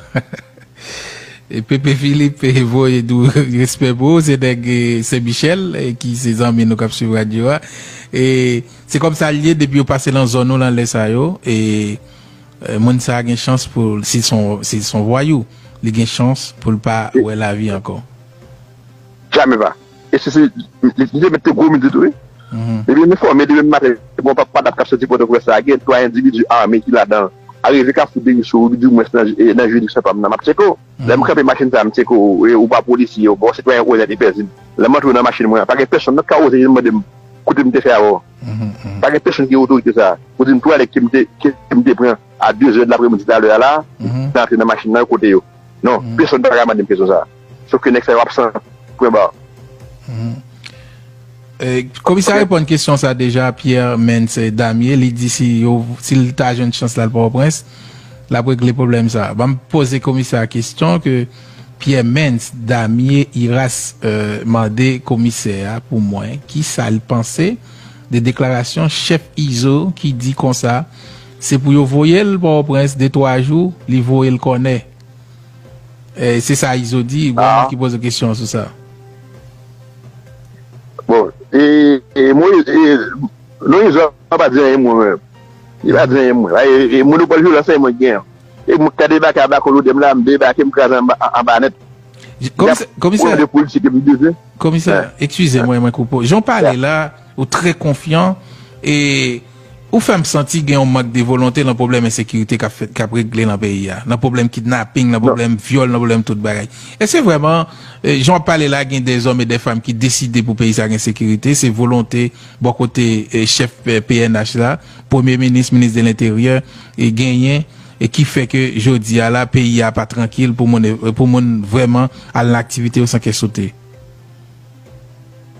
Et Pépé Philippe, eh, voye dou respè pou ou, se nèg, eh, Sen Michèl, eh, ki se zanmi nou k ap swiv radyo a. E se kòmsa l ye, depi yo pase nan zòn ou, nan lè sa yo, e, eh, moun sa gen chans pou, si son, si son vwayou, li gen chans pou l pa wè lavi ankò. Jamè pa. E si se, li, li te mete gwo midi tou, wi. Depi m enfòme, depi m maten, bon, pa, pa dat k ap soti Pòtoprens la, gen twa endividi ame ki ladan. Arive Kafou Deriso, ou di mwens nan, e, nan jiridiksyon pa m nan, m ap tcheke w. Lè m kanpe machin sa, m tcheke w, e, ou pa polisye, ou pa sitwayen onèt e pezib. Lè m antre nan machin mwen an, pa gen pèsonn nan k ka oze vin mande m kote m te fè avè w. Pa gen pèsonn ki gen otorite sa a. Ou di m twalèt ke m te, ke m te pran a de zè de lapremidi talè a la, m antre nan machin nan, kote yo. Non, pèsonn pa ka mande m kesyon sa a. Sòf ke nèg sa yo absan, pwen ba. Eh, komisè a reponn kesyon sa deja, Pierre Mens Damien, li di si yo, si l ta jwenn chans la, l Pòtoprens, l ap regle pwoblèm sa. Ban m poze komisè a kesyon ke Pierre Mens Damien Iras, eh, mande komisè a pou mwen, kisa l panse de deklarasyon chèf Izo ki di konsa, se pou yo voye l Pòtoprens de twa jou, li voye l kònè. Eh, se sa Izo di, bon, moun ki poze kesyon sou sa. Bon, e, e Moyiz, e, non, Izo pa di anyen mwen menm. Li pa di anyen mwen. E, e monopòl vyolans se mwen ki genyen. E mwen ka debake a Bako Lodèm la, m debake, m kraze anba, anba nèt. Komisè, komisè, de politik ke m bezwen. Komisè, eskize mwen, mwen koupe w. Jan w pale la, ou trè konfyan, e ou fè m santi gen yon mank de volonte nan pwoblèm ensekirite k ap fèt, k ap regle nan peyi a, nan pwoblèm kidnaping, nan pwoblèm vyòl, nan pwoblèm tout bagay. Èske vrèman, eh, jan w ap pale la, gen dèzòm e dèfanm ki deside pou peyi sa gen sekirite, se volonte bò kote, eh, chèf, eh, P N H la, premye minis, minis de lenteryè, e genyen, e ki fè ke jodi a la, peyi a pa trankil pou moun, pou moun vrèman al nan aktivite yo san kè sote?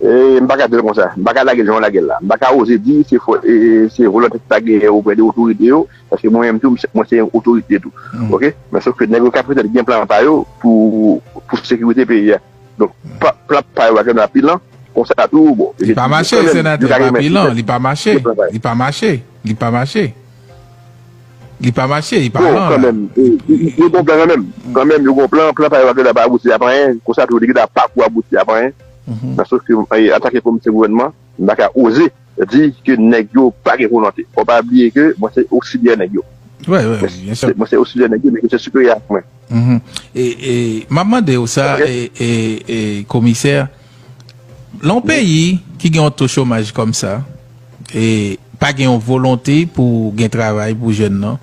E, m pa ka di l konsa. M pa ka lage l jan w lage l la. M pa ka oze di se fo, e, se volonte ki pa genyen oprè de otorite yo, paske mwen menm tou, m se, mwen se yon otorite tou. Oke? Men sòf ke nèg yo ka petèt gen plan pa yo pou, pou sekirite peyi a. Donk, pa, plan pa yo a gen anpil lan, konsa tou, bon. Li pa mache, senatè, pa bilan, li pa mache, li pa mache, li pa mache. Li pa mache, li pa lan la. Bon, kanmenm, yo gon plan kanmenm. Kanmenm, yo gon plan, plan pa yo a gentan pa abouti a pa anyen, konsa tou, li gentan pa pou abouti a pa anyen. Nan sans ke, e, antanke komisè gouvènman, m pa ka oze di ke nèg yo pa gen volonte. Fò pa bliye ke mwen se oksilyè nèg yo. Wi, wi, byen si. Mwen se oksilyè nèg yo, men ke se siperyè ak mwen. E, e, m ap mande w sa, e, e, e, komisè, nan yon peyi ki gen yon to chomaj kòmsa, e pa gen yon volonte pou gen travay pou jèn nan,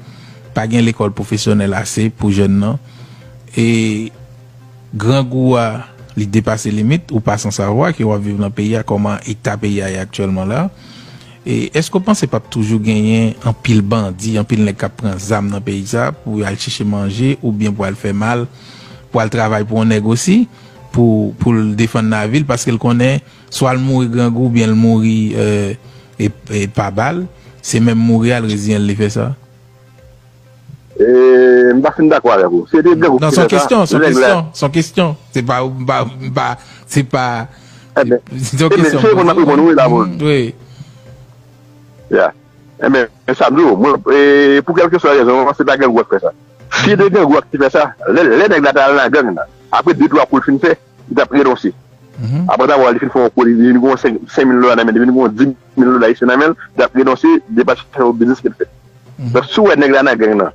pa gen lekòl pwofesyonèl ase pou jèn nan, e grangou a, li depase limit, ou pa san savwa ke w ap viv nan peyi a, kòman eta peyi a ye aktyèlman la. E èske w panse p ap toujou genyen anpil bandi, anpil nèg k ap pran zam nan peyi sa pou y al chèche manje oubyen pou al fè mal, pou al travay pou yon nèg osi, pou, pou l defann lavi l, paske l konnen swa l mouri grangou oubyen l mouri, e, e, e pa bal, se menm mouri a l reziyen l li fè sa? E, m pa fin dakò avèk ou. Se te grangou ki te fè sa. Non, se yon kesyon, se yon kesyon, se yon kesyon. Se pa, m pa, m pa, se pa, se yon kesyon. Ebyen, se reponn m ap reponn ou la, bon. Wi. Ya. Ebyen, sa m di w, mwen, e, pou kèlkeswa rezon, se pa grangou a k fè sa. Si te grangou a k te fè sa, lè, lè nèg la t al nan gang nan, apre de twa kou l fin fè, li t ap renonse. Apre ta wè li fin fè yon kou, li vin gon senk, senk mil dola nan men, li vin gon dis mil dola ayisyen nan men l, li t ap renonse, depache fè yon biznis ke l fè. Donk, si w wè nèg la nan gang nan,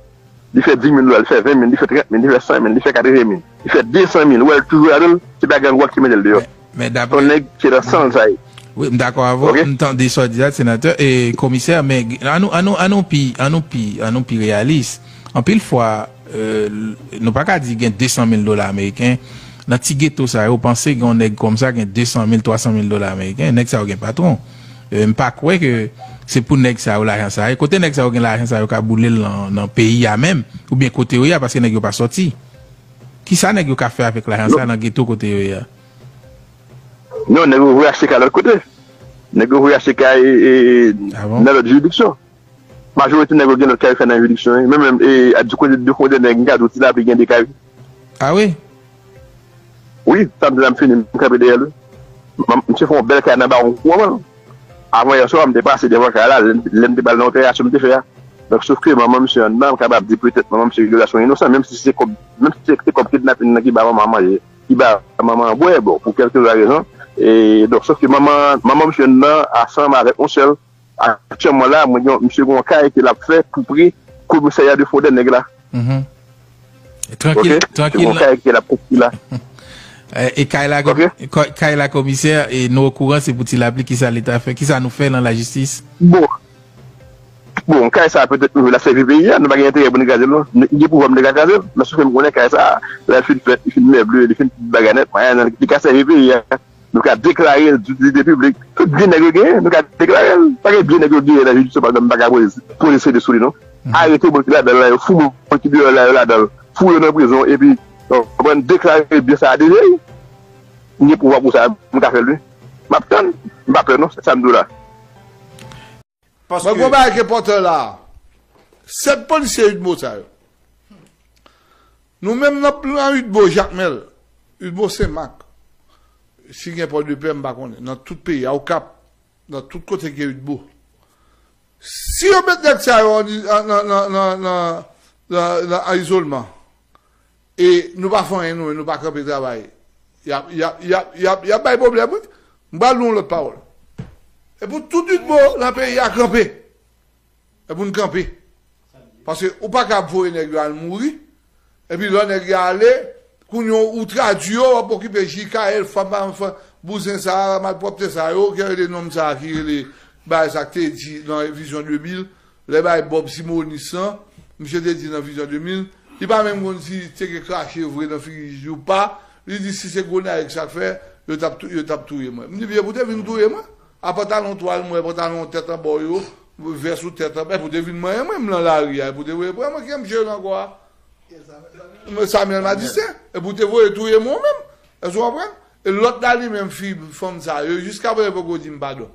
li fè dis mil dola, li fè ven mil, li fè trant mil, li fè san mil, li fè katreven mil, li fè de san mil, ou wè l toujou ladan l, se pa grangou a ki mete l deyò. Men, men dapre. Se yon nèg ki nan san l sa ye. Wi, m dakò avè w, m tande sa w di a, senatè, e komisè, men an nou, an nou, an nou pi, an nou pi, an nou pi reyalis. Anpil fwa, e, nou pa ka di gen de san mil dola ameriken. Nan ti geto sa yo, w panse gen yon nèg kòmsa gen de san mil, twa san mil dola ameriken, nèg sa yo gen patwon. E, m pa kwè ke se pou nèg sa yo lajan sa ye. Kote nèg sa yo gen lajan sa yo ka boule l nan, nan peyi a menm, oubyen kote yo ye a, paske nèg yo pa sòti. Kisa nèg yo ka fè avèk lajan sa nan geto kote yo ye a? Non, nèg yo voye achte kay lòt kote. Nèg yo voye achte kay e, e, ah bon? Nan lòt jiridiksyon. Majorite nèg yo gen lòt kay yo fè nan jiridiksyon, wi. Menm, menm, e, a, di kote de fon de nèg, m ka di w ti lapli gen de kay. Ah wi? Wi, samdi la m fini, m kanpe dèyè l, wi. M, misye fè yon bèl kay nan Bawon Koukou anvan l. Avan yè swa, m te pase devan kay la, lè, lè m te pral nan operasyon m te fè a. Donk, sof ke manman misye anndan, m kapab di petèt manman misye gen relasyon inosan, menm si se kòb, menm si se kòb kidnapin nan ki ba manman an manje, ki ba manman an bwè, bon, pou kèlkeswa rezon. E, donk, sof ke manman, manman misye anndan, ansanm avèk yon sè l, aktyèlman la, mwen gen, misye gen yon kay ke l ap fè pou pre komisarya de fon de nèg la. Mhm. Trankil, ok? Misye gen yon kay ke l ap konstwi la. E, e kay la, ok? Kay la, komisè, e nou okouran, se pou ti lapli, kisa leta fè, kisa nou fè nan lajistis? Bon. Bon, kay sa a petèt nou la sèvi peyi a, nou pa gen enterè pou nou kraze l, non. Nou gen pouvwa pou nou kraze l, men sof ke m konnen kay sa a, lè l fin fèt, li fin meble, li fin tout bagay nèt, li ka sèvi peyi a. Nou ka deklare l di, di, di piblik. Tout byen nèg yo genyen, nou ka deklare l. Pa gen byen nèg yo genyen nan jiridiksyon, pa egzanp, m pa ka poze, poze sede sou li, non. Mhm. Arete moun ki ladan l la, yo fou moun ki deyò la, yo ladan l. Fou yo nan prizon, epi, bon, mwen deklare byen sa a deja, wi. M gen pouvwa pou sa, m ka fè l, wi. M ap tann, m pa pè, non, se sa m di w la. Paske mwen gen yon bagay ki enpòtan la. Sèt polisye Udmo sa yo. Nou menm nan, nan Udmo, Jakmèl, Udmo Senmak, si gen Pòdepè, m pa konnen, nan tout peyi a, Okap, nan tout kote gen Udmo. Si yo met nèg sa yo an, an, nan, nan, nan, nan, nan, nan, an izolman, e nou pa fè anyen nou menm, nou pa kanpe travay, y ap, y ap, y ap, y ap, y ap bay pwoblèm, wi. M pral di w yon lòt pawòl. E pou tout Udmo nan peyi a kanpe. E pou n kanpe. Paske ou pa ka ap voye nèg yo al mouri. Epi lè nèg yo ale, kounye a ou tradui yo, w ap okipe J K L, fanm pa fanm, bouzen sa a, malpwòpte sa yo, ki rele nonm sa a, ki rele bagay sa k te di nan Vizyon de mil, lè bay Bob Simonis lan, misye te di nan Vizyon de mil, li pa menm konn si te gen krache vre nan figi li ou pa, li di si se Gonayiv sa k fè, yo t ap tou-, yo t ap touye mwen. M di, byen, pou te vin touye mwen, a pantalon twal mwen, pantalon tèt anba w yo, vès ou tèt anba, pou te vin manyen mwen, m nan lari a, pou te voye pran mwen, ki m jere ankò a? Samuel Madistin, e pou te voye touye mwen menm. Èske w konprann? E lòt la li menm, fi, fanm sa, yo jiskaprezan poko di m padon.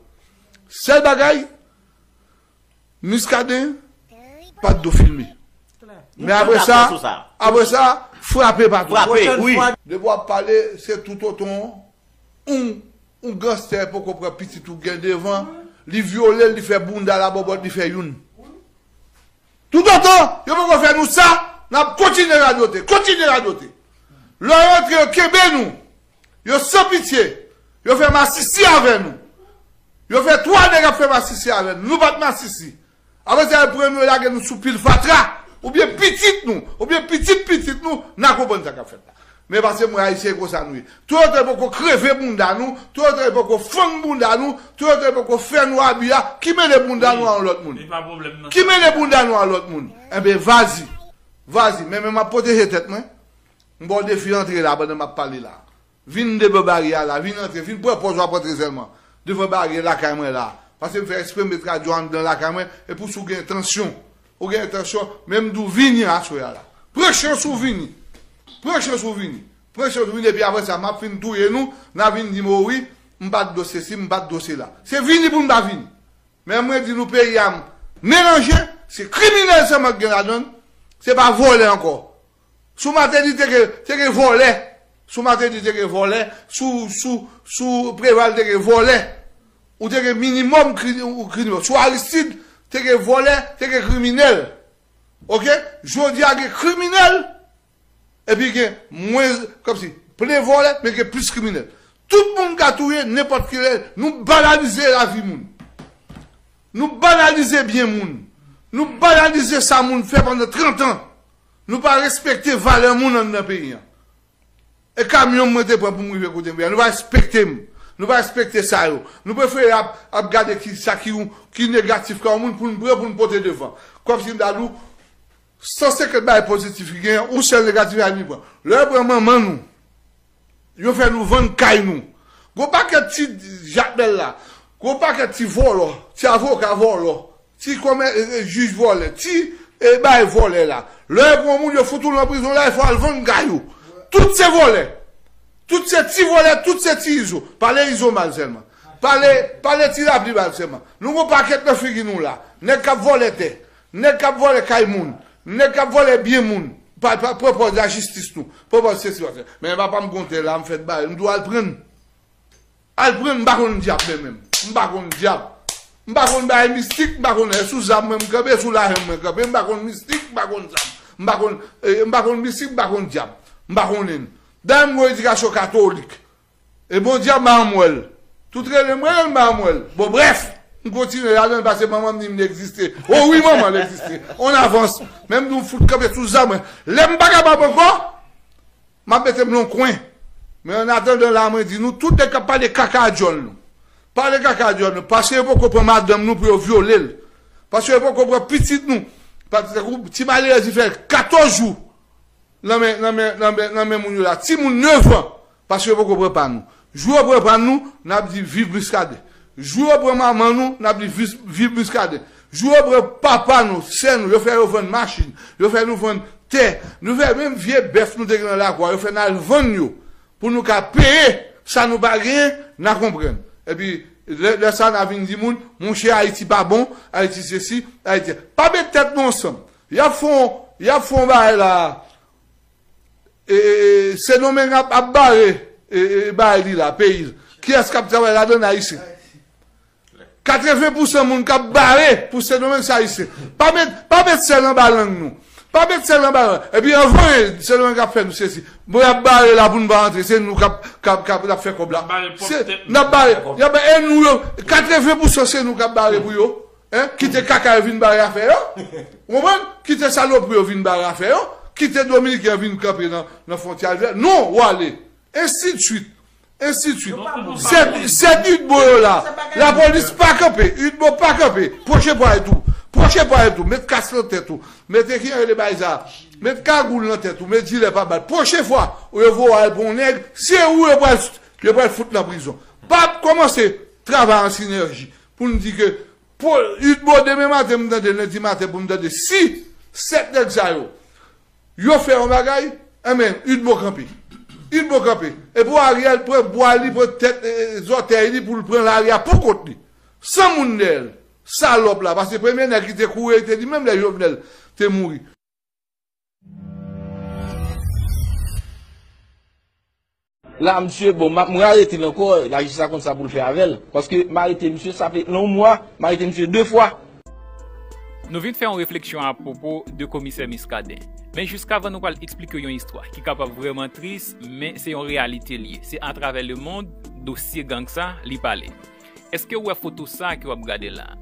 Sèl bagay, Muscadin, pa t dwe filme. Men apre sa, apre sa, frape pa tou. Frape, wi. Depi w ap pale, se toutotan yon, yon ganstè poko pran pitit ou gen devan, li vyole l, li fè bounda l abòbòt, li fè youn. Toutotan yo poko fè nou sa, n ap kontinye radote, kontinye radote. Lè yo antre, yo kenbe nou. Yo san pitye. Yo fè masisi avè nou. Yo fè twa nèg ap fè masisi avè nou. Nou pa t masisi. Apre sa, yo pran nou, yo lage nou sou pil fatra. Oubyen pitit nou, oubyen pitit pitit nou, n a konprann sa k ap fèt la. Men paske mwen Ayisyen, e konsa nou ye. Toutotan yo poko kreve bounda nou, toutotan yo poko fann bounda nou, toutotan yo poko fè nou abi a, ki mele bounda nou a yon lòt moun? Ki mele bounda nou a lòt moun? Enben, vazi. Vazi. Men, men m ap pwoteje tèt mwen. M ba w defi antre la pandan m ap pale la. Vin devan baryè a la, vin antre, vin pran pòz w ap antre sèlman. Devan baryè lakay mwen la. Paske m fè eksprè m met radyo anndan lakay mwen, epi si w gen entansyon, ou gen entansyon, men m di w vini aswè a la. Pran chans ou vini. Pran chans ou vini. Pran chans ou vini, epi apre sa, m ap fin touye nou, n a vin di m, o wi, m pa t dwe sesi, m pa t dwe sela. Se vini pou n pa vini. Men mwen di nou peyi a melanje, se kriminèl sèlman k gen ladan l, se pa vòlè ankò. Sou Martelly te gen, te gen vòlè. Sou Martelly te gen vòlè. Sou, sou, sou Preval te gen vòlè. Ou te gen minimòm kri-, ou kriminèl. Sou Aristide te gen vòlè, te gen kriminèl. Oke? Jodi a gen kriminèl, epi gen mwens, kòmsi, plen vòlè, men gen plis kriminèl. Tout moun ka touye nenpòt kilè. Nou banalize lavi moun. Nou banalize byen moun. Nou banalize sa moun fè pandan trant an. Nou pa respekte valè moun anndan peyi an. E kamyon mwen te pran pou m rive kote m ye a. Nou pa respekte m. Nou pa respekte sa yo. Nou prefere ap, ap gade ki, sa ki, ki negatif ka yon moun pou n pran, pou n pote devan. Kòmsi m ta di w, san senkant bagay pozitif ki genyen, yon sèl negatif a li pran. Lè yo pran manman nou, yo fè nou vann kay nou. Gon pakèt ti jakmèl la, gon pakèt ti vòlò, ti avoka vòlò, ti kòmè-, e, e, jij vòlè, ti, e, bay vòlè la. Lè yo pran moun, yo fout ou nan prizon la, e fò al vann kay ou. Tout se vòlè. Tout se ti vòlè, tout se ti izo. Pale izo mal sèlman. Pale, pale ti lapli mal sèlman. Nou gon pakèt nan figi nou la. Nèg k ap vòlè tè. Nèg k ap vòlè kay moun. Nèg k ap vòlè byen moun. Pa, pa, pran pòz lajistis nou. Pran pòz sesi, pase. Men papa m gon tè la, m fèt ba l. M di w al pran l. Al pran l, m pa konn dyab men menm. M pa konn dyab. M pa konn bagay mistik, m pa konn, e sou zam mwen m kanpe, e sou lajan mwen kanpe, m pa konn mistik, m pa konn zam. M pa konn, e, m pa konn mistik, m pa konn dyab. M pa konnen. Dayè m gon edikasyon katolik. E bon dyab m pa janm wè l. Tout rele m, rele m pa janm wè l. Bon, brèf, m kontinye ladan l pase manman m di m li egziste. O wi, manman, l egziste. On avans. Men m di w fout kanpe sou zam mwen. Lè m pa kapab ankò, m ap mete m nan yon kwen. Men annatandan la, mwen di nou, tout nèg k ap pale kaka a dyòl nou. Pale kaka a dyòl nou. Paske yo poko pran madanm nou pou yo vyole l. Paske yo poko pran pitit nou. Paske tankou ti malerèz li fè katòz jou nan men, nan men, nan men, nan men moun yo la. Timoun nèf an. Paske yo poko pran pa nou. Jou yo pran pa nou, n ap di viv Muscadin. Jou yo pran manman nou, n ap di viv, viv Muscadin. Jou yo pran papa nou, sè nou, yo fè yo vann machin, yo fè nou vann tè, nou fè menm vye bèf nou te gen nan lakou a, yo fè n al vann yo pou nou ka peye sa nou pa genyen, n a konprann. Epi, lè, lè sa n a vin di moun, monchè, Ayiti pa bon, Ayiti sesi, Ayiti. Pa met tèt nou ansanm. Y ap fè yon, y ap fè yon bagay la. E, e, e, Sendomeng ap, ap bare, e, e, bagay li la, peyi l. Kiyès k ap travay ladan l? Ayisyen. Katreven pousan moun k ap bare pou Sendomeng se Ayisyen. Pa met, pa met sèl anba lang nou. Pa met sèl anba lang. Epi anvan, Sendomeng ap fè nou sesi. Bon, y ap bare la pou nou pa antre. Se nou k ap, k ap, k ap, k ap fè kòb la. Se, n ap bare. Y ap, e nou yo, katreven pousan se nou k ap bare pou yo. Hein? Kite kaka yo vin bare afè yo. Ou konprann? Kite salopri yo vin bare afè yo. Kite dominiken yo vin kanpe nan, nan fwontyè avè yo. Non, ou ale. Ensidsuit. Ensidsuit. Sèt, sèt UDMO yo la. Lapolis pa kanpe. UDMO pa kanpe. Pwoche pwa yo tou. Pwoche pwa yo tou. Met kas nan tèt ou. Mete ki rele bay sa. Met kagoul nan tèt ou. Met jilè pa bal. Pwochen fwa ou yo voye w al pran yon nèg, se ou yo pral, yo pral fout nan prizon. Pa kòmanse travay an sinèji pou n di ke Pou, UDMO demen maten, m tande, lendi maten pou m tande, si sèt nèg sa yo, yo fè yon bagay, enben, UDMO kanpe. UDMO kanpe. Epi Ariel pran bwa li, pran tèt, e, e, zòtèy li pou l pran lari a pou kont li. San moun dèyè l. Salòp la, paske premye nèg ki te kouri, te li menm lè Jovenel te mouri. La, misye, bon, m ap, mwen arete l ankò, lajistis la konn sa pou l fè avè l. Paske m arete misye, sa fè nan yon mwa, m arete misye de fwa. Nou vin fè yon refleksyon apwopo de Komisè Muscadin. Men jiskavan nou pral eksplike w yon istwa ki kapab vrèman tris, men se yon reyalite l ye. Se atravè lemonn, dosye gang sa, li pale. Èske w wè foto sa ke w ap gade la?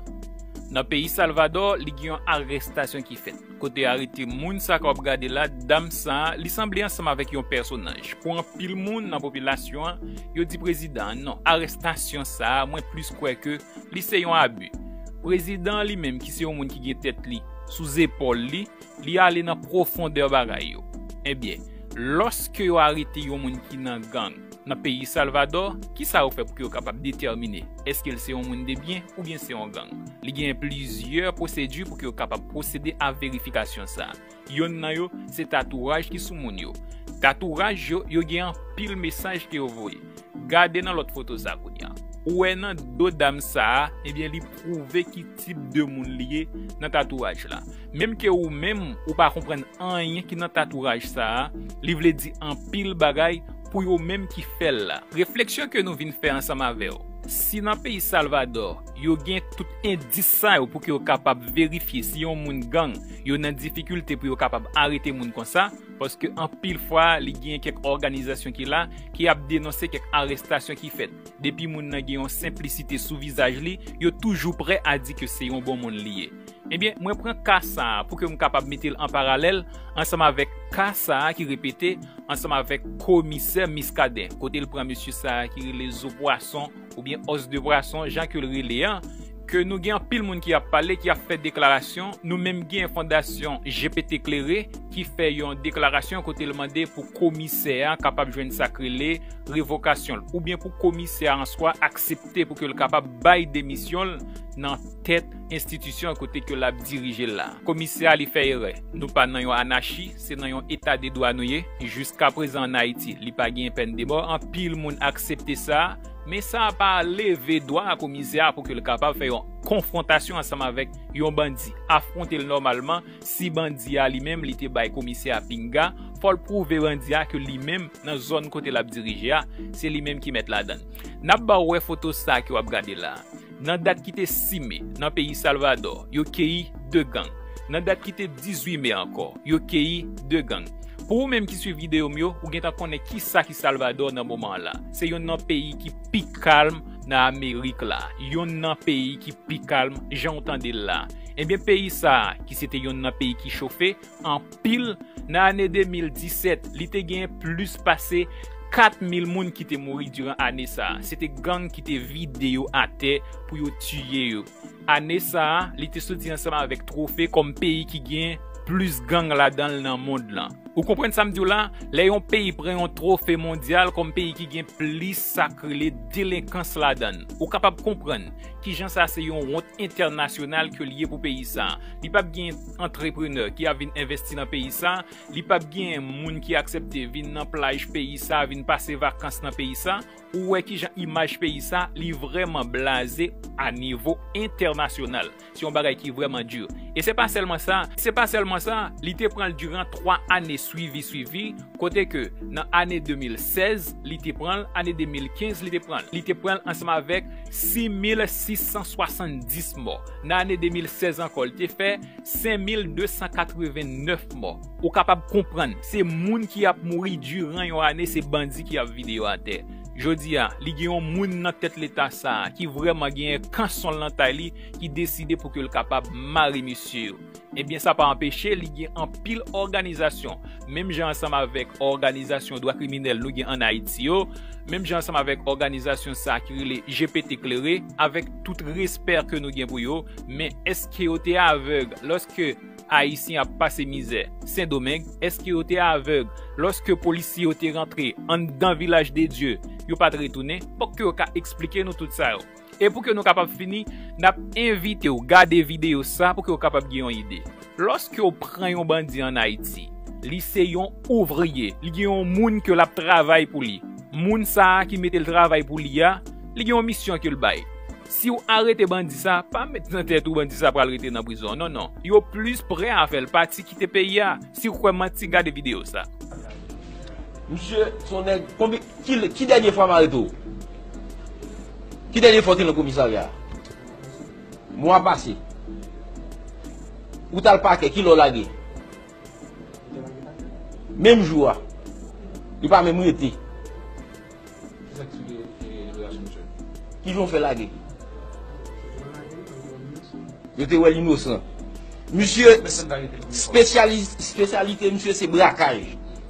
Nan peyi Salvadò, li gen yon arèstasyon ki fèt. Kote yo arete moun sa ke w ap gade la, dam sa, li sanble ansanm avèk yon pèsonaj. Pou anpil moun nan popilasyon an, yo di prezidan an non. Arèstasyon sa, mwen plis kwè ke li se yon abi. Prezidan an li menm ki se yon moun ki gen tèt li sou zepòl li, li ale nan pwofondè bagay yo. Ebyen, lòske yo arete yon moun ki nan gang nan peyi Salvadò, kisa yo fè pou ke yo kapab detèmine èske l se yon moun de byen oubyen se yon gang? Li gen plizyè pwosedi pou ke yo kapab pwosede a verifikasyon sa a. Yonn nan yo, se tatouaj ki sou moun yo. Tatouaj yo, yo gen anpil mesaj ke yo voye. Gade nan lòt foto sa kounye a. Ou wè nan do dam sa a, ebyen li pwouve ki tip de moun li ye nan tatouaj la. Menm ke ou menm, ou pa konprann anyen ki nan tatouaj sa a, li vle di anpil bagay pou yo menm ki fè l la. Refleksyon ke nou vin fè ansanm avè w. Si nan peyi Salvadò, yo gen tout endis sa yo pou ke yo kapab verifye si yon moun gang, yo nan difikilte pou yo kapab arete moun konsa, paske anpil fwa, li gen kèk òganizasyon ki la, ki ap denonse kèk arèstasyon ki fèt. Depi moun nan gen yon senplisite sou vizaj li, yo toujou prè a di ke se yon bon moun li ye. Ebyen, mwen pran ka sa a pou ke m kapab mete l an paralèl ansanm avèk ka sa a ki repete ansanm avèk Komisè Muscadin, kote l pran mesye sa a ki rele Zo Pwason oubyen Os de Pwason, jan ke l rele an, ke nou gen anpil moun ki ap pale, ki ap fè deklarasyon. Nou menm gen Fondasyon G P T Klere ki fè yon deklarasyon kote l mande pou komisè a kapab jwenn sa k rele revokasyon l, oubyen pou komisè a an swa aksepte pou ke l kapab bay demisyon l nan tèt enstitisyon kote ke l ap dirije l la. Komisè a, li fè erè. Nou pa nan yon anachi, se nan yon eta de dwa nou ye. Jiska prezan ann Ayiti, li pa gen pèn de mò. Anpil moun aksepte sa, men sa pa leve dwa komisè a pou ke l kapab fè yon konfwontasyon ansanm avèk yon bandi, afwonte l nòmalman. Si bandi a li menm, li te bay komisè a pinga, fò l pwouve bandi a ke li menm, nan zòn kote l ap dirije a, se li menm ki mèt ladan l. N ap ba w wè foto sa ke w ap gade la. Nan dat ki te sis me, nan peyi Salvadò, yo keyi de gang. Nan dat ki te dizuit me ankò, yo keyi de gang. Pou ou menm ki swiv videyo m yo, ou gentan konnen kisa ki Salvadò nan moman an la. Se yonn nan peyi ki pi kalm nan Amerik la. Yonn nan peyi ki pi kalm, jan w tande l la. Ebyen, peyi sa a, ki se te yonn nan peyi ki chofe anpil, nan ane de mil disèt, li te gen plis pase kat mil moun ki te mouri diran ane sa a. Se te gang ki te vide yo atè pou yo tiye yo. Ane sa a, li te soti ansanm avèk Twofe kòm peyi ki gen plis gang ladan l nan mond lan. Ou konprann sa m di w la? Lè yon peyi pran yon twofe mondyal kòm peyi ki gen plis sa k rele delenkans ladan l, ou kapab konprann kijan sa se yon wont entènasyonal ke l ye pou peyi sa. Li p ap gen antreprenè ki ap vin envesti nan peyi sa. Li p ap gen moun ki aksepte vin nan plaj peyi sa, vin pase vakans nan peyi sa. Ou wè kijan imaj peyi sa, li vrèman blaze a nivo entènasyonal. Se yon bagay ki vrèman di. E se pa sèlman sa, se pa sèlman sa, li te pran l diran twa ane swivi, swivi, kote ke nan ane de mil sèz, li te pran l, ane de mil kenz, li te pran l. Li te pran l ansanm avèk sis mil sis san swasanndis mò. Nan ane de mil sèz ankò, li te fè senk mil de san katrevennnèf mò. Ou kapab konprann, se moun ki ap mouri diran yon ane, se bandi ki ap vide yo atè. Jodi a, li gen yon moun nan tèt leta sa a ki vrèman gen kanson l nan tay li, ki deside pou ke l kapab mare mesye yo. Ebyen, sa pa anpeche li gen anpil òganizasyon, menm jan ansanm avèk òganizasyon dwa kriminèl nou gen ann Ayiti yo, menm jan ansanm avèk òganizasyon sa a ki rele G P T Klere, avèk tout respè ke nou gen pou yo, men èske yo te avèg lòske Ayisyen ap pase mizè Sendomeng? Èske yo te avèg lòske polisye yo te rantre anndan Vilaj de Dye, yo pa t retounen? Fòk ke yo ka eksplike nou tout sa yo. E pou ke nou kapab fini, n ap envite w gade videyo sa pou ke w kapab gen yon ide. Lòske w pran yon bandi ann Ayiti, li se yon ouvriye, li gen yon moun ke l ap travay pou li. Moun sa a ki mete l travay pou li a, li gen yon misyon ke l bay. Si w arete bandi sa, pa met nan tèt ou bandi sa pral rete nan prizon. Non, non. Yo plis prè a fè l pati kite peyi a. Si w kwè m manti, gade videyo sa. Misye, se yon nèg, konbyen, ki, ki dènye fwa m arete w? Ki dènye fwa w te nan komisarya a? Mwa pase. Ou t al pakè, kilè w lage? Menm jou a. Li pa menm rete. Kisa ki eksplike, e, liberasyon misye? Kijan w fè lage? Yo te wè l inosan. Misye, spesyalis-, espesyalite misye se brakaj.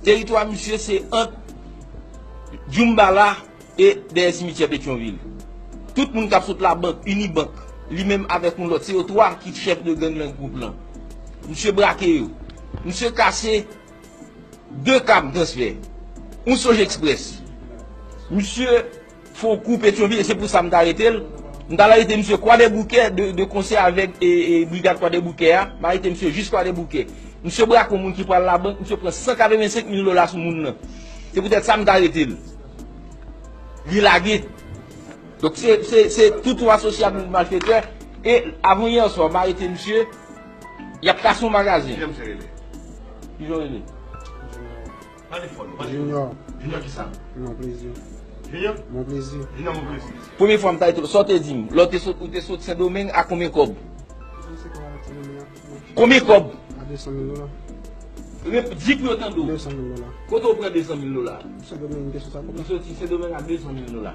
Teritwa misye se ant Djoumbala e dèyè simityè Petyonvil. Tout moun k ap sot labank, Unibank, li menm avèk yon lòt, se yo twa ki chèf de gang nan gwoup lan. Misye brake yo. Misye kase de kab transfè, yon Sojexpress. Misye fè yon kou Petyonvil, e se pou sa m t arete l. M t al arete misye Kwadèboukè, de, de konsè avèk, e, e, brigad Kwadèboukè a. M arete misye jis Kwadèboukè. Misye brake yon moun ki pral labank, misye pran san katrevensenk mil dola sou moun nan. Se poutèt sa m t arete l. Li lage. Donk, se, se, se tout yon asosyasyon de malfetè. E avan yè swa, m arete misye, y ap kase yon magazen. Kijan misye rele? Kijan w rele? Pale fò, non, pale fò. Junior. Junior kisa? Mon Plaisir. Junior? Mon Plaisir. Junior Mon Plaisir. Premye fwa m ta rete w, sa w te di m? Lè w te sot, ou te sot Sendomeng a konbyen kòb? Konbyen kòb? A de san mil dola. Rep-, di pou yo tande w. De san mil dola. Kote w pran de san mil dola? Sendomeng, te sot sa kòb la. Ou soti Sendomeng a de san mil dola.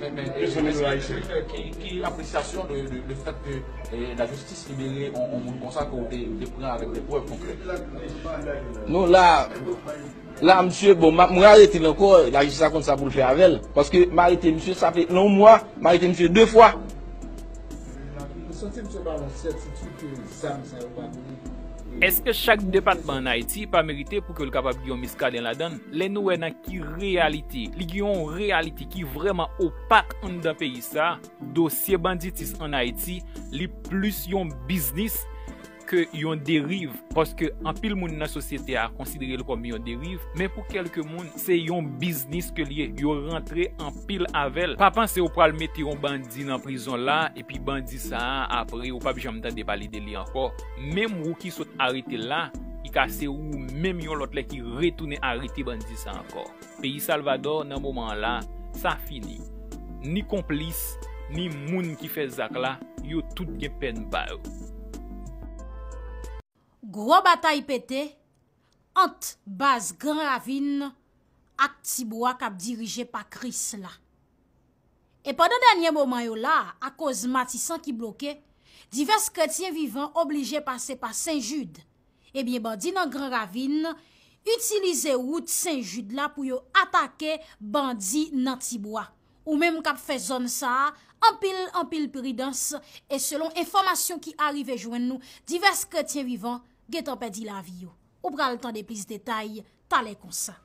Men, men, e, e, ki, ki apresyasyon de, de, de fèt ke, e, lajistis libere yon, yon moun konsa ke w te, te pran avèk de prèv konkrè? Nou la, la, misye, bon, m ap, mwen arete l ankò, lajistis la konn sa pou l fè avè l. Paske m arete misye, sa fè yon mwa, m arete misye de fwa. Ou santi misye ba w yon sètitid ke zam sa yo pa pou li? Èske chak depatman ann Ayiti pa merite pou ke l kapab gen yon miskaden ladan l? Lè nou wè nan ki reyalite, li gen yon reyalite ki vrèman opak anndan peyi sa a, dosye banditis ann Ayiti, li plis yon biznis ke yon deriv, paske anpil moun nan sosyete a konsidere l kòm yon deriv, men pou kèlke moun, se yon biznis ke l ye. Yo rantre anpil avè l. Pa panse w pral mete yon bandi nan prizon la, epi bandi sa a, apre, ou p ap janm tande pale de li ankò. Menm ou ki sot arete l la, li ka se ou menm yon lòt lè ki retounen arete bandi sa a ankò. Peyi Salvadò, nan moman an la, sa fini. Ni konplis, ni moun ki fè zak la, yo tout gen pèn pa yo. Gwo batay pete ant baz Gran Ravin ak Tibwa k ap dirije pa Krisla. E pandan dènye moman yo la, akoz Matisan ki bloke, divès kretyen vivan oblije pase pa Sen Jid. Ebyen, bandi nan Gran Ravin itilize wout Sen Jid la pou yo atake bandi nan Tibwa. Ou menm k ap fè zòn sa a, anpil, anpil pridans, e selon enfòmasyon ki arive jwenn nou, divès kretyen vivan gentan pèdi lavi yo. Ou pral tande plis detay talè konsa.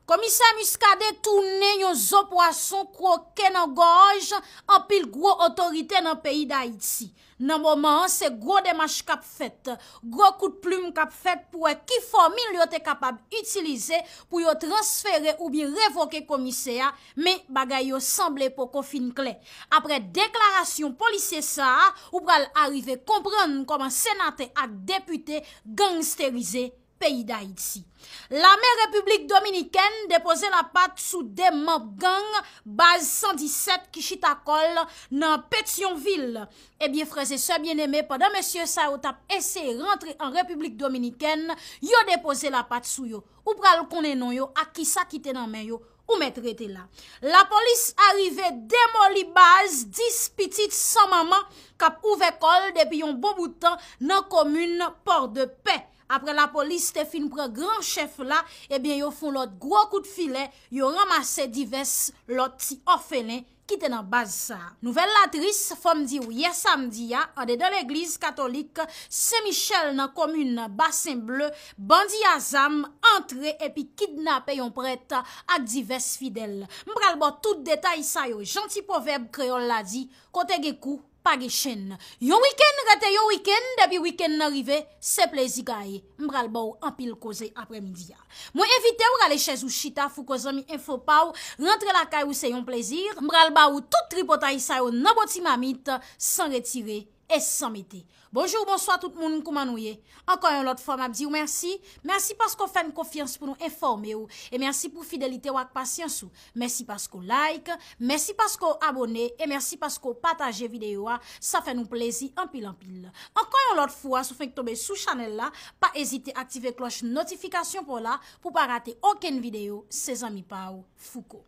Komisè Muscadin tounen yon zo pwason kwoke nan gòj anpil gwo otorite nan peyi Dayiti. Nan moman an, se gwo demach k ap fèt, gwo kout plim k ap fèt pou wè ki fòmil yo te kapab itilize pou yo transfere oubyen revoke komisè a, men bagay yo sanble poko fin klè. Apre deklarasyon polisye sa a, ou pral arive konprann kòman senatè ak depite gangsterize peyi Dayiti. Lame Repiblik Dominikèn depoze lapat sou de manm gang baz san disèt ki chita kò l nan Petyonvil. Ebyen, frè e sè byeneme, pandan mesye sa yo t ap eseye rantre an Repiblik Dominikèn, yo depoze lapat sou yo. Ou pral konnen non yo ak kisa ki te nan men yo, ou mèt rete la. Lapolis arive demoli baz dis pitit san manman k ap ouvè kò l depi yon bon bout tan nan komin Pòdepè. Apre lapolis te fin pran gran chèf la, ebyen, yo fè yon lòt gwo kout filè, yo ranmase divès lòt ti òfelen ki te nan baz sa a. Nouvèl la tris, fò m di w, yè samdi a, andedan legliz katolik Sen Michèl nan komin Basen Ble, bandi a zam antre epi kidnape yon prèt ak divès fidèl. M pral ba w tout detay sa yo. Jan ti pwovèb kreyòl la di, kote gen kou, pa gen chenn. Yon wikenn rete yon wikenn, depi wikenn nan rive, se plezi gaye. M pral ba w anpil koze aprèmidi a. Mwen envite w rale chèz ou chita, Fouco zanmi enfo pa w, rantre lakay ou se yon plezi. M pral ba ou tout tripotay sa yo nan bon ti mamit, san retire e san mete. Bonjou, bonswa tout moun, kouman nou ye? Ankò yon lòt fwa, m ap di w mèsi. Mèsi paske w fè n konfyans pou nou enfòme w. E mèsi pou fidelite w ak pasyans ou. Mèsi paske w like, mèsi paske w abone, e mèsi paske w pataje videyo a. Sa fè nou plezi anpil, anpil. Ankò yon lòt fwa, si w fenk tonbe sou chanèl la, pa ezite aktive klòch notifikasyon pa w la pou w pa rate okenn videyo. Se zanmi pa w, Fouco.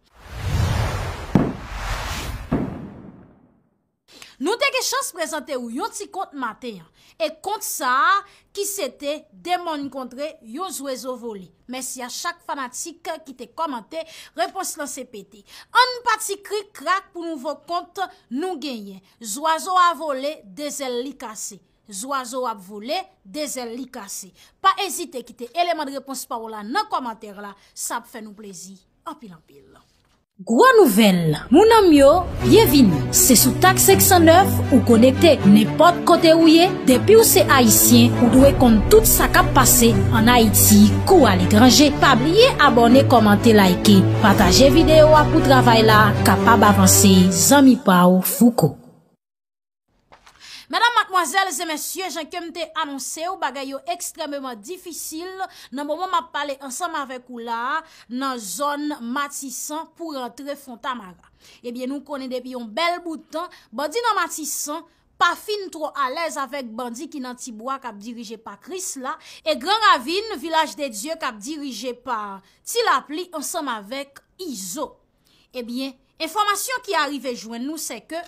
Nou te gen chans prezante w yon ti kont maten an. E kont sa a, ki se te de mòn kontre yon zwezo vole. Mèsi a chak fanatik ki te kòmante, repons lan se pete. Ann pa ti krik krak pou nouvo kont nou genyen. Zwazo a vole, de zèl li kase. Zwazo ap vole, de zèl li kase. Pa ezite kite eleman de repons pa w la nan kòmantè la, sa ap fè nou plezi anpil anpil. Gwo nouvèl, moun an m yo, byenvini. Se sou Tak senk san nèf ou konekte. Nenpòt kote ou ye, depi w se Ayisyen, ou dwe konn tout sa k ap pase ann Ayiti kou aletranje. Pa bliye abòne, kòmante, like, pataje videyo a pou travay la kapab avanse. Zanmi pa w, Fouco. Medam, madmwazèl e mesye, jan ke m te anonse w, bagay yo ekstrèmeman difisil nan moman m ap pale ansanm avèk ou la a, nan zòn Matisan pou rantre Fontamara. Ebyen, nou konnen depi yon bèl bout tan, bandi nan Matisan pa fin twò alèz avèk bandi ki nan Tibwa k ap dirije pa Krisla, e Gran Ravin, Vilaj de Dye k ap dirije pa Ti Lapli ansanm avèk Izo. Ebyen, enfòmasyon ki arive jwenn nou se ke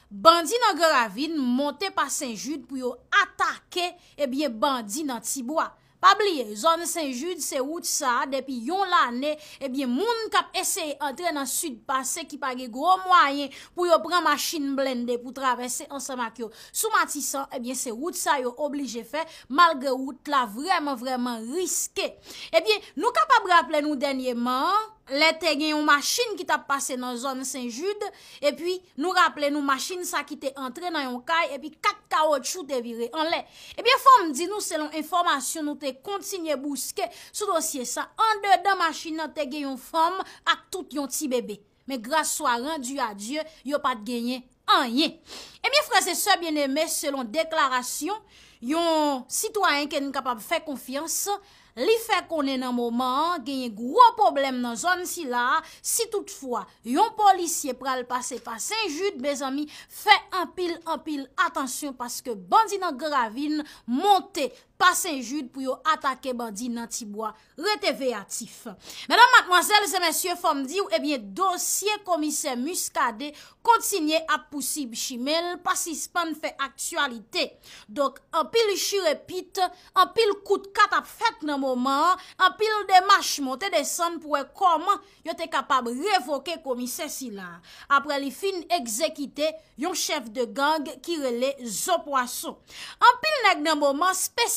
bandi nan Gran Ravin monte pa Sen Jid pou yo atake, ebyen, bandi nan Tibwa. Pa bliye, zòn Sen Jid se wout sa a depi yon lane, ebyen, moun k ap eseye antre nan Sid pase ki pa gen gwo mwayen pou yo pran machin blende pou travèse ansanm ak yo sou Matisan, ebyen, se wout sa yo oblije fè, malgre wout la vrèman, vrèman riske. Ebyen, nou kapab raple nou dènyèman, lè te gen yon machin ki t ap pase nan zòn Sen Jid, epi nou raple nou machin sa ki te antre nan yon kay, epi kat kawotchou te vire anlè. Ebyen, fò m di nou, selon enfòmasyon nou te kontinye bouske sou dosye sa, andedan machin nan te gen yon fanm ak tout yon ti bebe. Men graswa randi a Dye, yo pa t genyen anyen. Ebyen, frè e sè byeneme, selon deklarasyon yon sitwayen ke n kapab fè konfyans, li fè konnen nan moman an genyen gwo pwoblèm nan zòn sila a, si toutfwa yon polisye pral pase pa Sen Jid, mezanmi, fè anpil, anpil atansyon paske bandi nan Gran Ravin monte pa Sen Jid pou yo atake bandi nan Tibwa. Rete veyatif. Medam, madmwazèl e mesye, fò m di w, ebyen, dosye komisè Muscadin kontinye ap pousib chimen l, pa sispann fè aktyalite. Donk, anpil chire pit, anpil kout kat ap fèt nan moman an, anpil demach monte desann pou wè kòman yo te kapab revoke komisè sila. Apre li fin egzekite yon chèf de gang ki rele Zo Pwason. Anpil nèg nan moman,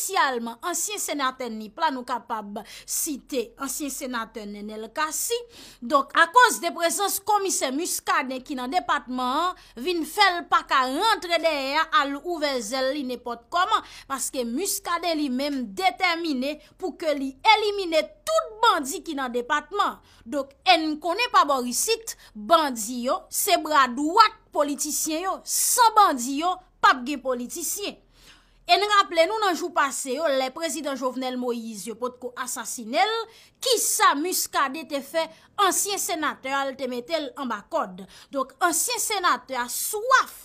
espesyalman ansyen senatè Nip la, nou kapab site ansyen senatè Nenel Cassy. Donk, akoz de prezans komisè Muscadin ki nan depatman an, vin fè l pa ka rantre dèyè a al ouvè zèl li nenpòt kòman, paske Muscadin li menm detèmine pou ke li elimine tout bandi ki nan depatman. Donk, e n konnen pa bò isit, bandi yo se bra dwat politisyen yo. San bandi yo, p ap gen politisyen. E n raple nou nan jou pase yo, lè prezidan Jovenel Moïse yo potko asasine l, kisa Muscadin te fè ansyen senatè a? L te mete l anba kòd. Donk, ansyen senatè a swaf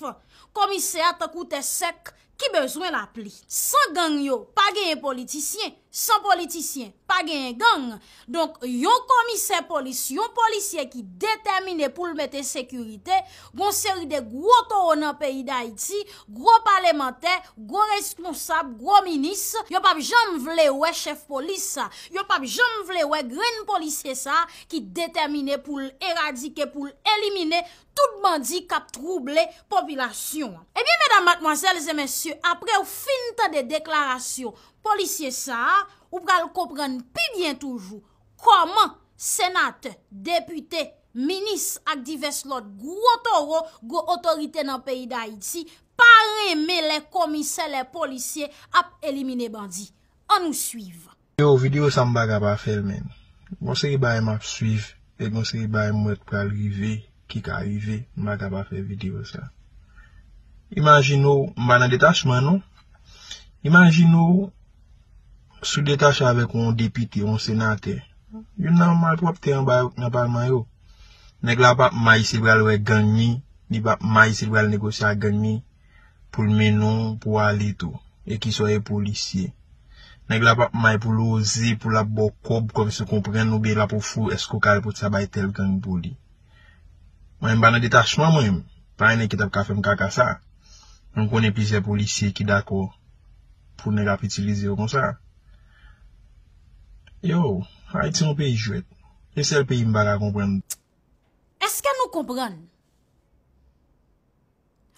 komisè a tankou tè sèk ki bezwen lapli. San gang yo, pa genyen politisyen. San politisyen, pa genyen gang. Donk, yon komisè polis, yon polisye ki detèmine pou l mete sekirite, gon seri de gwo towo nan peyi Dayiti, gwo palemantè, gwo responsab, gwo minis, yo p ap janm vle wè chèf polis sa. Yo p ap janm vle wè grenn polisye sa ki detèmine pou l eradike, pou l elimine tout bandi k ap twouble popilasyon an. Ebyen, medam, madmwazèl e mesye, apre w fin tande deklarasyon polisye sa a, ou pral konprann pi byen toujou kòman senatè, depite, minis ak divès lòt gwo towo, gwo otorite nan peyi Dayiti pa renmen lè komisè, lè polisye ap elimine bandi. Ann nou swiv. Yo, videyo sa m pa ka pa fè l, menn. Gon seri bagay m ap swiv, e gon seri bagay m wè k pral rive, ki ka rive, m pa ka pa fè videyo sa. Imajine w, m pa nan detachman non. Imajine w, si w detache avèk yon depite, yon senatè. Youn nan malpwòpte anba nan palman yo. Nèg la p ap may si l pral wè gang ni, li p ap may si l pral negosye ak gang ni, pou l mennen w, pou w ale tou. E ki sa w ye polisye. Nèg la p ap may pou l oze, pou l ap ba w kòb kòmsi w konprann oubyen l ap ofri w èske w ka al pote sa bay tèl gang pou li. Mwen menm m pa nan detachman mwen menm. Pa gen nèg ki t ap ka fè m kaka sa. Mwen m konnen plizyè polisye ki dakò pou nèg ap itilize yo konsa. Yo, Ayiti yon peyi jwèt. E sèl peyi m pa ka konprann. Èske nou konprann?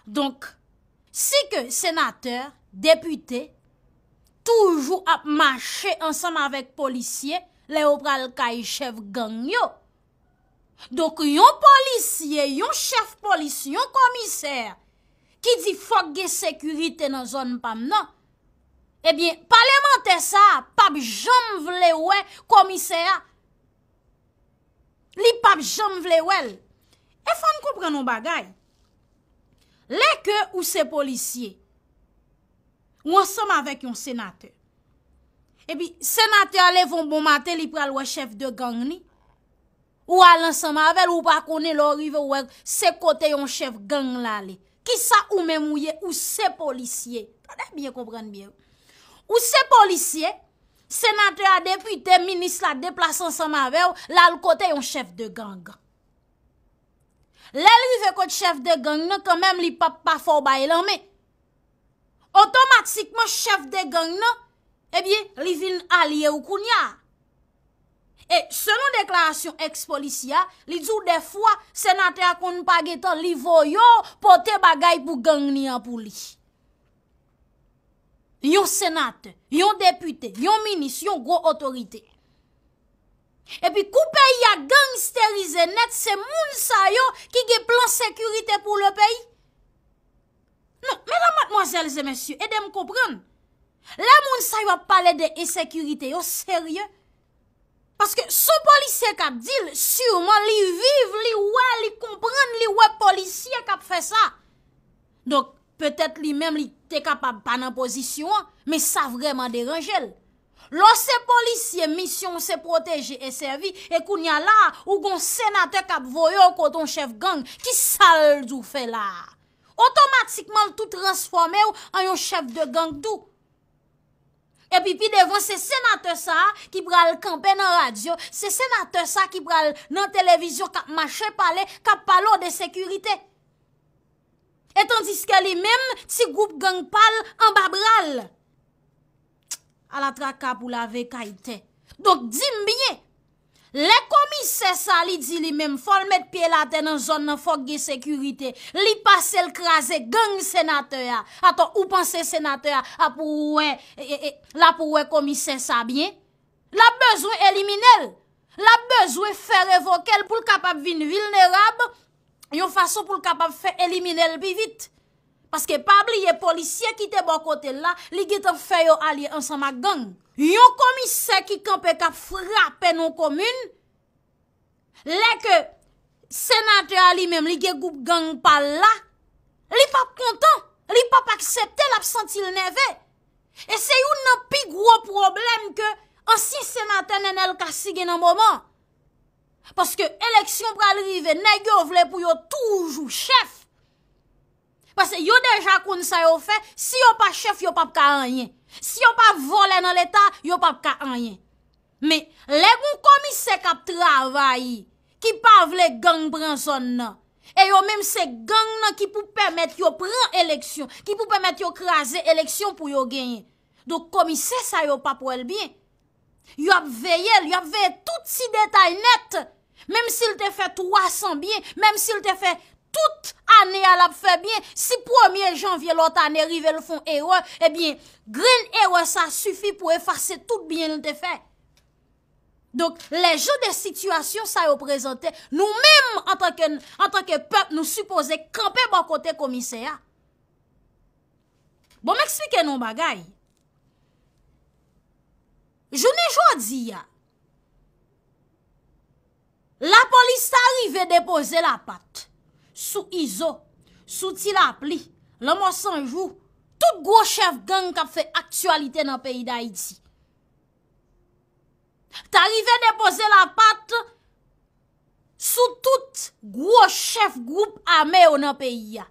Donk, si ke senatè, depite, toujou ap mache ansanm avèk polisye lè yo pral kay chèf gang yo. Donk, yon polisye, yon chèf polis, yon komisè ki di fòk gen sekirite nan zòn pa m nan, ebyen, palemantè sa a p ap janm vle wè komisè a. Li p ap janm vle wè l. E fò n konprann yon bagay. Lè ke ou se polisye, ou ansanm avèk yon senatè. Epi senatè a leve yon bon maten, li pral wè chèf de gang li. Ou al ansanm avè l, ou pa konnen lè w rive, ou wè se kote yon chèf gang l ale. Kisa ou menm ou ye, ou se polisye. Tande byen, konprann byen. Ou se polisye, senatè a, depite, minis la deplase ansanm avè w, l al kote yon chèf de gang. Lè l rive kot chèf de gang nan, kanmenm li p ap pa fè w bay lanmen. Otomatikman, chèf de gang nan, ebyen, li vin alye w kounye a. E selon deklarasyon eks polisye a, li di w dèfwa, senatè a konn pa gentan, li voye w pote bagay pou gang li an pou li. Yon senatè, yon depite, yon minis, yon gwo otorite. Epi kou peyi a gangsterize nèt, se moun sa yo ki gen plan sekirite pou le peyi. Non, medam, madmwazèl e mesye, ede m konprann. Lè moun sa yo ap pale de ensekirite, yo serye? Paske se yon polisye k ap di l, siman li viv, li wè, li konprann, li wè polisye k ap fè sa. Donk, petèt li menm li te kapab pa nan pozisyon an, men sa vrèman deranje l. Lè w se polisye, misyon w se pwoteje e sèvi, e kounye a la, ou gon senatè k ap voye w kote yon chèf gang, ki sa l di w fè la a? Otomatikman, l tou transfòme w an yon chèf de gang tou. Epi pi devan, se senatè sa a ki pral kanpe nan radyo, se senatè sa a ki pral nan televizyon k ap mache pale, k ap pale w de sekirite. E tandiske li menm, ti gwoup gang pa l anba bra l. Ala traka pou lave kay tè. Donk, di m byen, lè komisè sa li di li menm fò l met pye l atè nan zòn nan, fòk gen sekirite, li pase l kraze gang senatè a. Atò, ou panse senatè a ap wè, e, e, e, l ap wè komisè sa byen? L ap bezwen elimine l. L ap bezwen fè revoke l pou l kapab vin vilnerab, yon fason pou l kapab fè elimine l pi vit. Paske pa bliye, polisye ki te bò kote l la, li gentan fè yo alye ansanm ak gang. Yon komisè ki kanpe k ap frape nan yon komin, lè ke senatè a li menm, li gen gwoup gang pa l la, li p ap kontan, li p ap aksepte, l ap santi l nève. E se youn nan pi gwo pwoblèm ke ansyen senatè Nenel Cassy gen nan moman. Paske eleksyon pral rive, nèg yo vle pou yo toujou chèf. Paske yo deja konn sa yo fè, si yo pa chèf, yo p ap ka anyen. Si yo pa vòlè nan Leta, yo p ap ka anyen. Men, lè gon komisè k ap travay, ki pa vle gang pran zòn nan, e yo menm se gang nan ki pou pèmèt yo pran eleksyon, ki pou pèmèt yo kraze eleksyon pou yo genyen. Donk, komisè sa yo p ap wè l byen. Yo ap veye l, yo ap veye tout ti detay nèt. Menm si l te fè twa san byen, menm si l te fè tout ane a l ap fè byen, si premye janvye lòt ane rive l fè yon erè, ebyen, grenn erè sa sifi pou efase tout byen l te fè. Donk, lè jan de sitiyasyon sa yo prezante, nou menm, antanke, antanke pèp, nou sipoze kanpe bò kote komisè a. Bon, m eksplike nou yon bagay. Jounen jodi a, lapolis ta rive depoze lapat sou Izo, sou Ti Lapli, Lanmò San Jou, tout gwo chèf gang k ap fè aktyalite nan peyi Dayiti. Ta rive depoze lapat sou tout gwo chèf gwoup ame yo nan peyi a.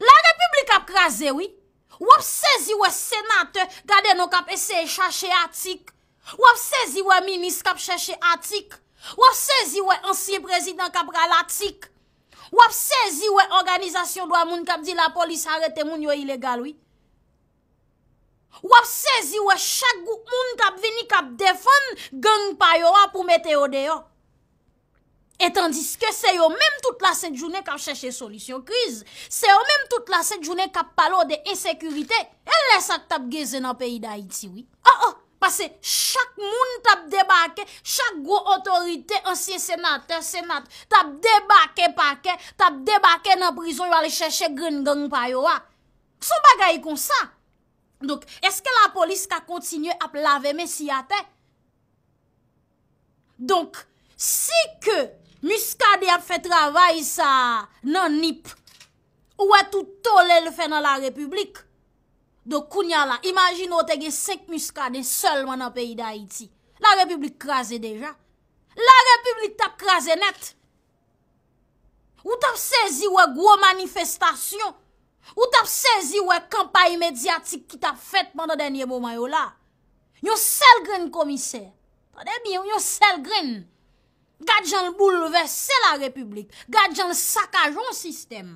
Larepiblik ap kraze, wi. W ap sezi wè senatè, gade non, k ap eseye chache atik. W ap sezi wè minis k ap chèche atik. W ap sezi wè ansyen prezidan k ap rale atik. W ap sezi wè òganizasyon dwa moun k ap di lapolis arete moun yo ilegal, wi. W ap sezi wè chak gwoup moun k ap vini, k ap defann gang pa yo a pou mete yo deyò. E tandiske se yo menm tout lasent jounen k ap chèche solisyon kriz, se yo menm tout lasent jounen k ap pale w de ensekirite. E lè sa k t ap gen zen nan peyi Dayiti, wi. Oh, oh, paske chak moun t ap debake, chak gwo otorite, ansyen senatè, senat, t ap debake pakè, t ap debake nan prizon, yo al chèche grenn gang pa yo a. Se yon bagay konsa. Donk, èske lapolis ka kontinye ap lave men si atè? Donk, si ke Muscadin ap fè travay sa a nan Nip, ou wè tout tole l fè nan Larepiblik. Donk, kounye a la, imajine w te gen senk Muscadin sèlman nan peyi Dayiti. Larepiblik kraze deja. Larepiblik t ap kraze nèt. Ou t ap sezi wè gwo manifestasyon. Ou t ap sezi wè kanpay medyatik ki t ap fèt pandan dènye moman yo la. Yon sèl grenn komisè. Tande byen, yon sèl grenn. Gad jan l boulvèse larepiblik. Gad jan l sakaje yon sistèm.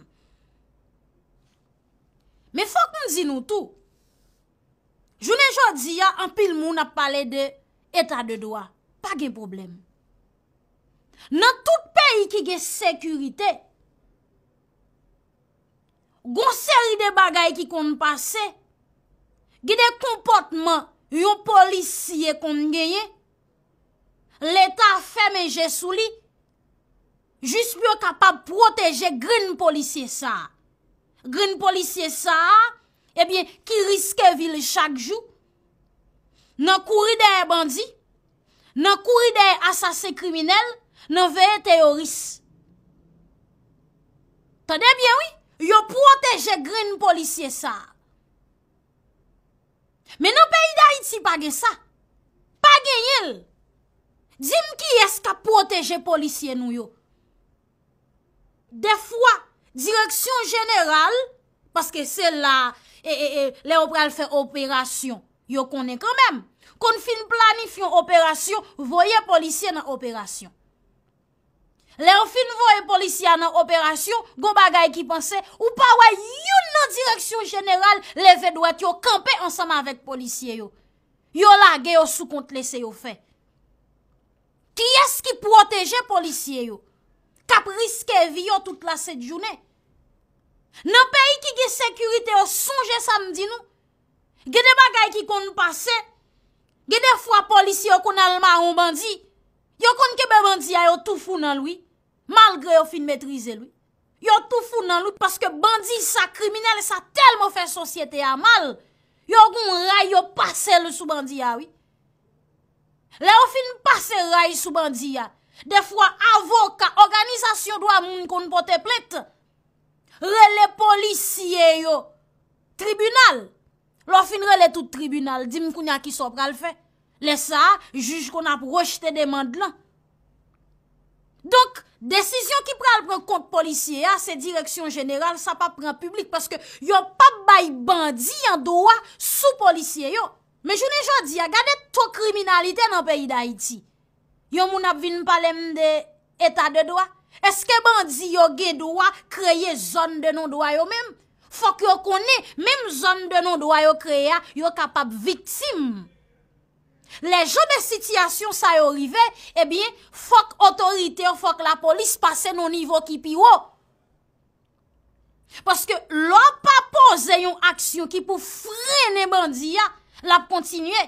Men fòk m di nou tou, jounen jodi a, anpil moun ap pale de eta de dwa. Pa gen pwoblèm. Nan tout peyi ki gen sekirite, gon seri de bagay ki konn pase, gen de konpòtman yon polisye konn genyen, Leta fèmen je sou li, jis pou yo kapab pwoteje grenn polisye sa a. Grenn polisye sa a, ebyen, ki riske vi l chak jou, nan kouri dèyè bandi, nan kouri dèyè asasen kriminèl, nan veye teyoris. Tande byen, wi, yo pwoteje grenn polisye sa a. Men nan peyi Dayiti, pa gen sa. Pa genyen l. Di m kiyès k ap pwoteje polisye nou yo. Dèfwa, direksyon jeneral, paske se la, e, e, e, lè yo pral fè operasyon, yo konnen kanmenm. Konn fin planifye yon operasyon, voye polisye nan operasyon. Lè yo fin voye polisye a nan operasyon, gon bagay ki panse, ou pa wè youn nan direksyon jeneral leve dwèt yo kanpe ansanm avèk polisye yo. Yo lage yo sou kont lese yo fè. Kiyès ki pwoteje polisye yo k ap riske vi yo tout lasent jounen? Nan peyi ki gen sekirite yo, sonje sa m di nou. Gen de bagay ki konn pase. Gen de fwa polisye yo konn al mare yon bandi. Yo konn kenbe bandi a, yo tou fou nan l wi. Malgre yo fin metrize l wi. Yo tou fou nan l wi, paske bandi sa, kriminèl sa tèlman fè sosyete a mal. Yo gon ray, yo pase l sou bandi a wi. Lè yo fin pase ray sou bandi a, dèfwa avoka, òganizasyon dwa moun konn pote plent, rele polisye yo tribinal. Lè w fin rele tout tribinal, di m kounye a kisa w pral fè. Lè sa a, jij konn ap rejte demann lan. Donk, desizyon ki pral pran kont polisye a, se direksyon jeneral, sa p ap pran piblik, paske yo p ap bay bandi an dwa sou polisye yo. Men jounen jodi a, gade to kriminalite nan peyi Dayiti. Yon moun ap vin pale m de eta de dwa. Èske bandi yo gen dwa kreye zòn de non dwa yo menm? Fòk yo konnen, menm zòn de non dwa yo kreye a, yo kapab viktim. Lè jan de sitiyasyon sa yo rive, ebyen, fòk otorite yo, fòk lapolis pase nan nivo ki pi wo. Paske lè w pa poze yon aksyon ki pou frennen bandi a, l ap kontinye.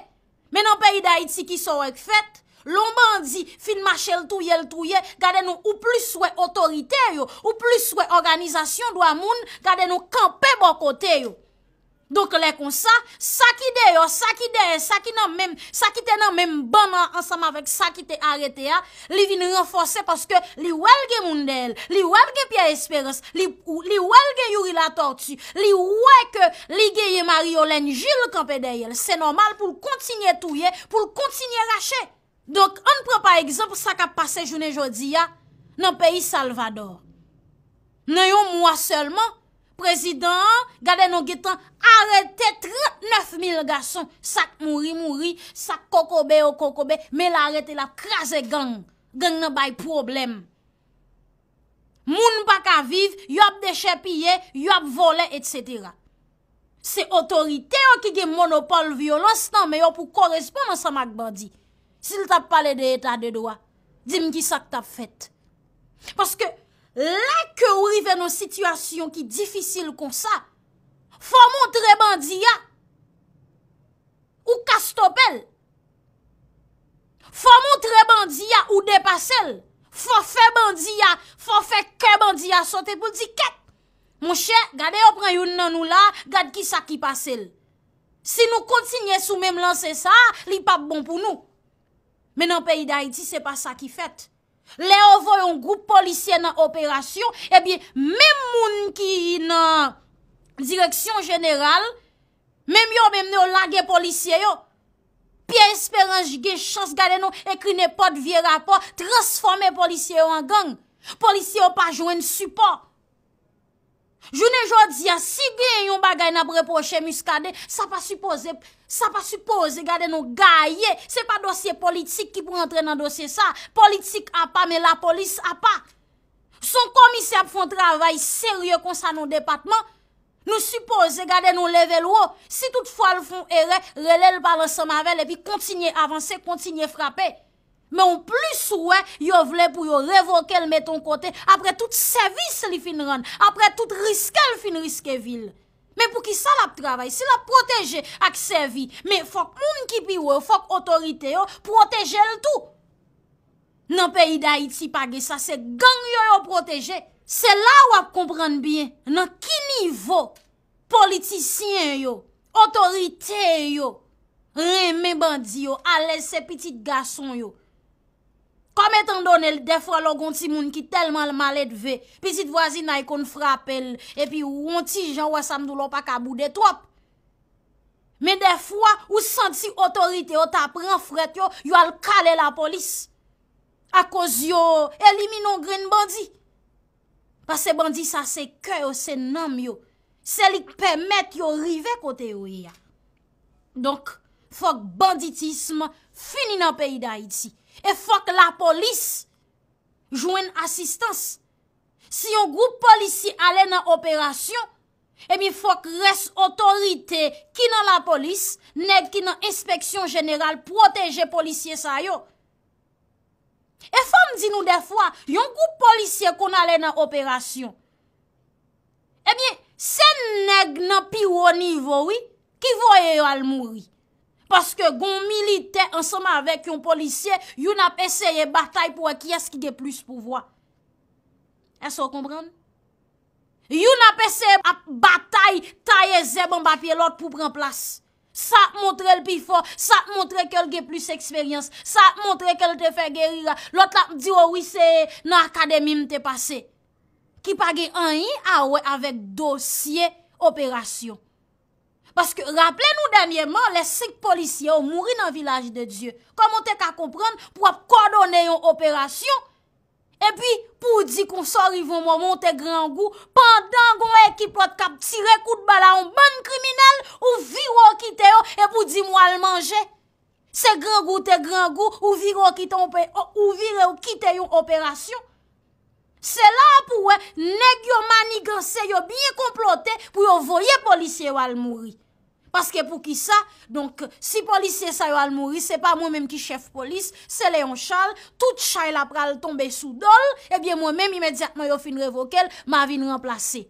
Men nan peyi Dayiti, kisa w wè k fèt? Lè yon bandi fin mache, l touye, l touye, gade nou, ou plis wè otorite yo, ou plis wè òganizasyon dwa moun, gade nou kanpe bò kote yo. Donk, lè konsa, sa ki deyò, sa ki dèyè, sa ki nan men, sa ki te nan menm bann nan ansanm avèk sa ki te arete a, li vin ranfòse paske li wè l gen moun dèyè l, li wè l gen Pyè Esperans, li, li wè l gen Youri Latortue, li wè ke li genyen Marie Yolène Gilles kanpe dèyè l. Se nòmal pou l kontinye touye, pou l kontinye rache. Donk, ann pran pa egzanp sa k ap pase jounen jodi a nan peyi Salvadò. Nan yon mwa sèlman, prezidan an, gade nou gentan arete trannèf mil gason, sa k mouri, mouri, sa k kokobe yo, kokobe, men l arete, l ap kraze gang. Gang nan bay pwoblèm. Moun pa ka viv, y ap dechepiye, y ap vòlè, etsetera. Se otorite yo ki gen monopòl vyolans nan men yo pou koresponn ansanm ak bandi. Si l t ap pale de eta de dwa, di m kisa k t ap fèt. Paske lè ke ou rive nan sitiyasyon ki difisil konsa, fò w montre bandi a ou ka stope l. Fò montre bandi a ou depase l. Fò fè bandi a, fò fè kè bandi a sote pou l di kèt. Monchè, gade yo pran youn nan nou la, gad kisa ki pase l. Si nou kontinye sou menm lanse sa a, li p ap bon pou nou. Men nan peyi Dayiti, se pa sa ki fèt. Lè yo voye yon gwoup polisye nan operasyon, ebyen, menm moun ki nan direksyon jeneral, menm yo menm yo lage polisye yo. Pyè Esperans gen chans, gade nou, ekri nenpòt vye rapò, transfòme polisye yo an gang. Polisye yo pa jwenn sipò. Jounen jodi a, si gen yon bagay n ap repwoche Muscadin, sa pa sipoze, sa pa sipoze gade nou gaye. Se pa dosye politik ki pou rantre nan dosye sa. Politik apa, men lapolis apa. Si yon komisè ap fè yon travay serye konsa nan depatman, nou sipoze gade nou leve l wo. Si toutfwa l fè yon erè, rele l, pale ansanm avè l, epi kontinye avanse, kontinye frape. Men w plis wè yo vle pou yo revoke l, mete yon kote, apre tout sèvis li fin rann, apre tout riske l fin riske vi l. Men poukisa l ap travay? Si l ap pwoteje ak sèvi, men fòk moun ki pi wo yo, fòk otorite yo pwoteje l tou. Nan peyi Dayiti pa gen sa, se gang yo yo pwoteje. Se la w ap konprann byen nan ki nivo politisyen yo, otorite yo renmen bandi yo, alèz se pitit gason yo. Kòm etandone, dèfwa lè w gen yon timoun ki tèlman maledve, pitit vwazinay konn frape l, epi yon ti jan w wè sa m di w la, w pa ka boude twòp. Men dèfwa, ou santi otorite yo ta pran frèt yo, yo al kale lapolis. Akoz yo elimine yon grenn bandi. Paske bandi sa se kè yo, se nanm yo. Se li k pèmèt yo rive kote yo ye a. Donk, fòk banditism fini nan peyi Dayiti. E fòk lapolis jwenn asistans. Si yon gwoup polisye ale nan operasyon, ebyen fòk rès otorite ki nan lapolis, nèg ki nan enspeksyon jeneral pwoteje polisye sa yo. E fò m di nou dèfwa, yon gwoup polisye konn ale nan operasyon. Ebyen, se nèg nan pi wo nivo, wi, ki voye yo al mouri. Paske gon militè ansanm avèk yon polisye, youn ap eseye batay pou wè kiyès ki gen plis pouvwa. Èske w konprann? Youn ap eseye ap batay, taye zèb anba pye lòt pou pran plas. Sa ap montre l pi fò, sa ap montre ke l gen plis eksperyans, sa ap montre ke l te fè gerira. Lòt la ap di w, wi, se nan akademi m te pase. Ki pa gen anyen a wè avèk dosye operasyon. Paske raple nou dènyèman, lè senk polisye yo mouri nan Vilaj de Dye. Kòman w te ka konprann pou w ap kòdone yon operasyon, epi pou w di konsa w rive yon moman w te grangou, pandan gon ekip lòt k ap tire kout bal a yon bann kriminèl, ou vire w kite yo, epi w di m w al manje. Se grangou w te grangou, ou vire w kite yon pe-, ou vire w kite yon operasyon. Se la a pou w wè nèg yo maniganse, yo byen konplote pou yo voye polisye yo al mouri. Paske poukisa? Donk, si polisye sa yo al mouri, se pa mwen menm ki chèf polis, se Léon Charles, tout chay la pral tonbe sou do l, ebyen mwen menm, imedyatman yo fin revoke l, m a vin ranplase.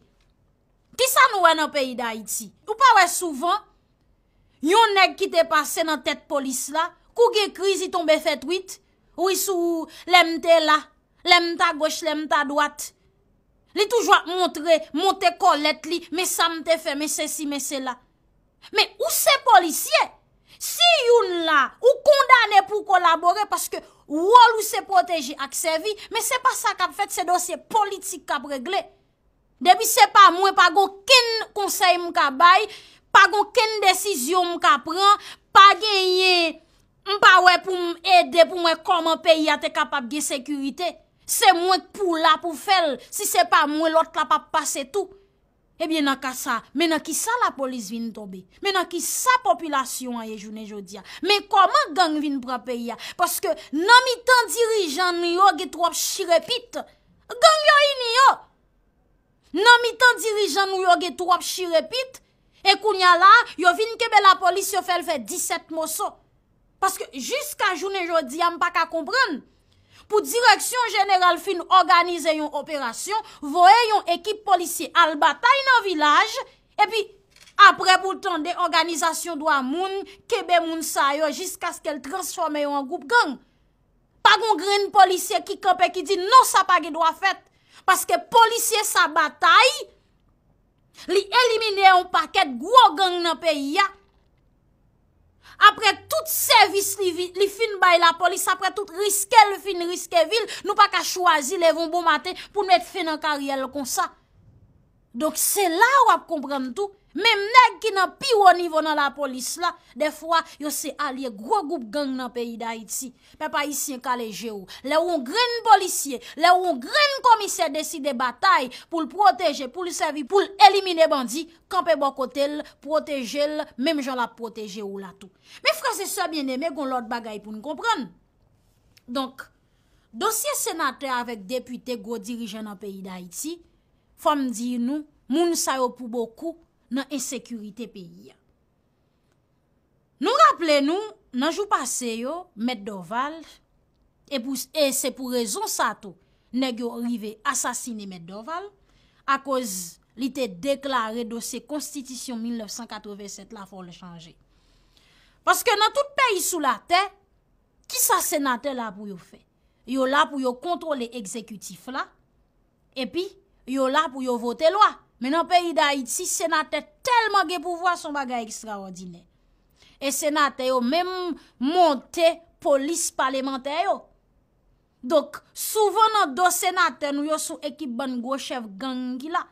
Kisa nou wè nan peyi Dayiti? Ou pa wè souvan, yon nèg ki te pase nan tèt polis la, kou gen kriz, li tonbe fè twit, wi, sou lè m te la, lè m t agoch, lè m t adwat. Li toujou ap montre, monte kòlèt li, men sa m te fè, men sesi, men sela. Men ou se polisye. Si youn la, ou kondane pou w kolabore, paske wòl ou se pwoteje ak sèvi, men se pa sa k ap fèt, se dosye politik k ap regle. Depi se pa mwen, pa gen okenn konsèy m ka bay, pa gen okenn desizyon m ka pran, pa genyen, m pa wè pou m ede pou m wè kòman peyi a te kapab gen sekirite. Se mwen k pou la pou fè l. Si se pa mwen, lòt la p ap pase tou. Ebyen, nan ka sa, men nan kisa lapolis vin tonbe? Men nan kisa popilasyon an ye jounen jodi a? Men kòman gang vin pran peyi a? Paske nan mitan dirijan nou yo, gen twòp chirepit. Gang yo ini yo. Nan mitan dirijan nou yo gen twòp chirepit, e kounye a la, yo vin kenbe lapolis, yo fè l fè disèt moso. Paske jiska jounen jodi a, m pa ka konprann pou Direksyon Jeneral fin òganize yon operasyon, voye yon ekip polisye al batay nan vilaj, epi apre pou tande òganizasyon dwa moun kenbe moun sa yo jiskaske l transfòme yo an gwoup gang. Pa gon grenn polisye ki kanpe ki di non, sa pa gen dwa fèt. Paske polisye sa batay, li elimine yon pakèt gwo gang nan peyi a. Apre tout sèvis li, vi- li fin bay lapolis, apre tout riske l fin riske vi l, nou pa ka chwazi leve yon bon maten pou n met fen nan karyè l konsa. Donk, se la w ap konprann tou, Menm nèg ki nan pi wo nivo nan lapolis la, dèfwa yo se alye gwo gwoup gang nan peyi Dayiti. Pèp ayisyen, kale je w. Lè w yon grenn polisye, lè w yon grenn komisè deside batay pou l pwoteje, pou l sèvi, pou l elimine bandi, kanpe bò kote l, pwoteje l, menm jan l ap pwoteje w la tou. Men frè e sè byeneme, gon lòt bagay pou n konprann. Donk, dosye senatè avèk depite, gwo dirijan nan peyi Dayiti, fò m di nou, moun sa yo pou bokou nan ensekirite peyi a. Nou raple nou, nan jou pase yo, Mèt Dorval, e pou, e se pou rezon sa tou, nèg yo rive asasine Mèt Dorval, akoz li te deklare dosye konstitisyon mil nèf san katreven sèt la fò l chanje. Paske nan tout peyi sou latè, kisa senatè la pou yo fè? Yo la pou yo kontwole egzekitif la, epi yo la pou yo vote lwa. Men nan peyi Dayiti, senatè tèlman gen pouvwa, se yon bagay ekstraòdinè. E senatè yo menm monte polis palemantè yo. Donk, souvan nan do senatè nou yo se yon ekip bann gwo chèf gang ki la.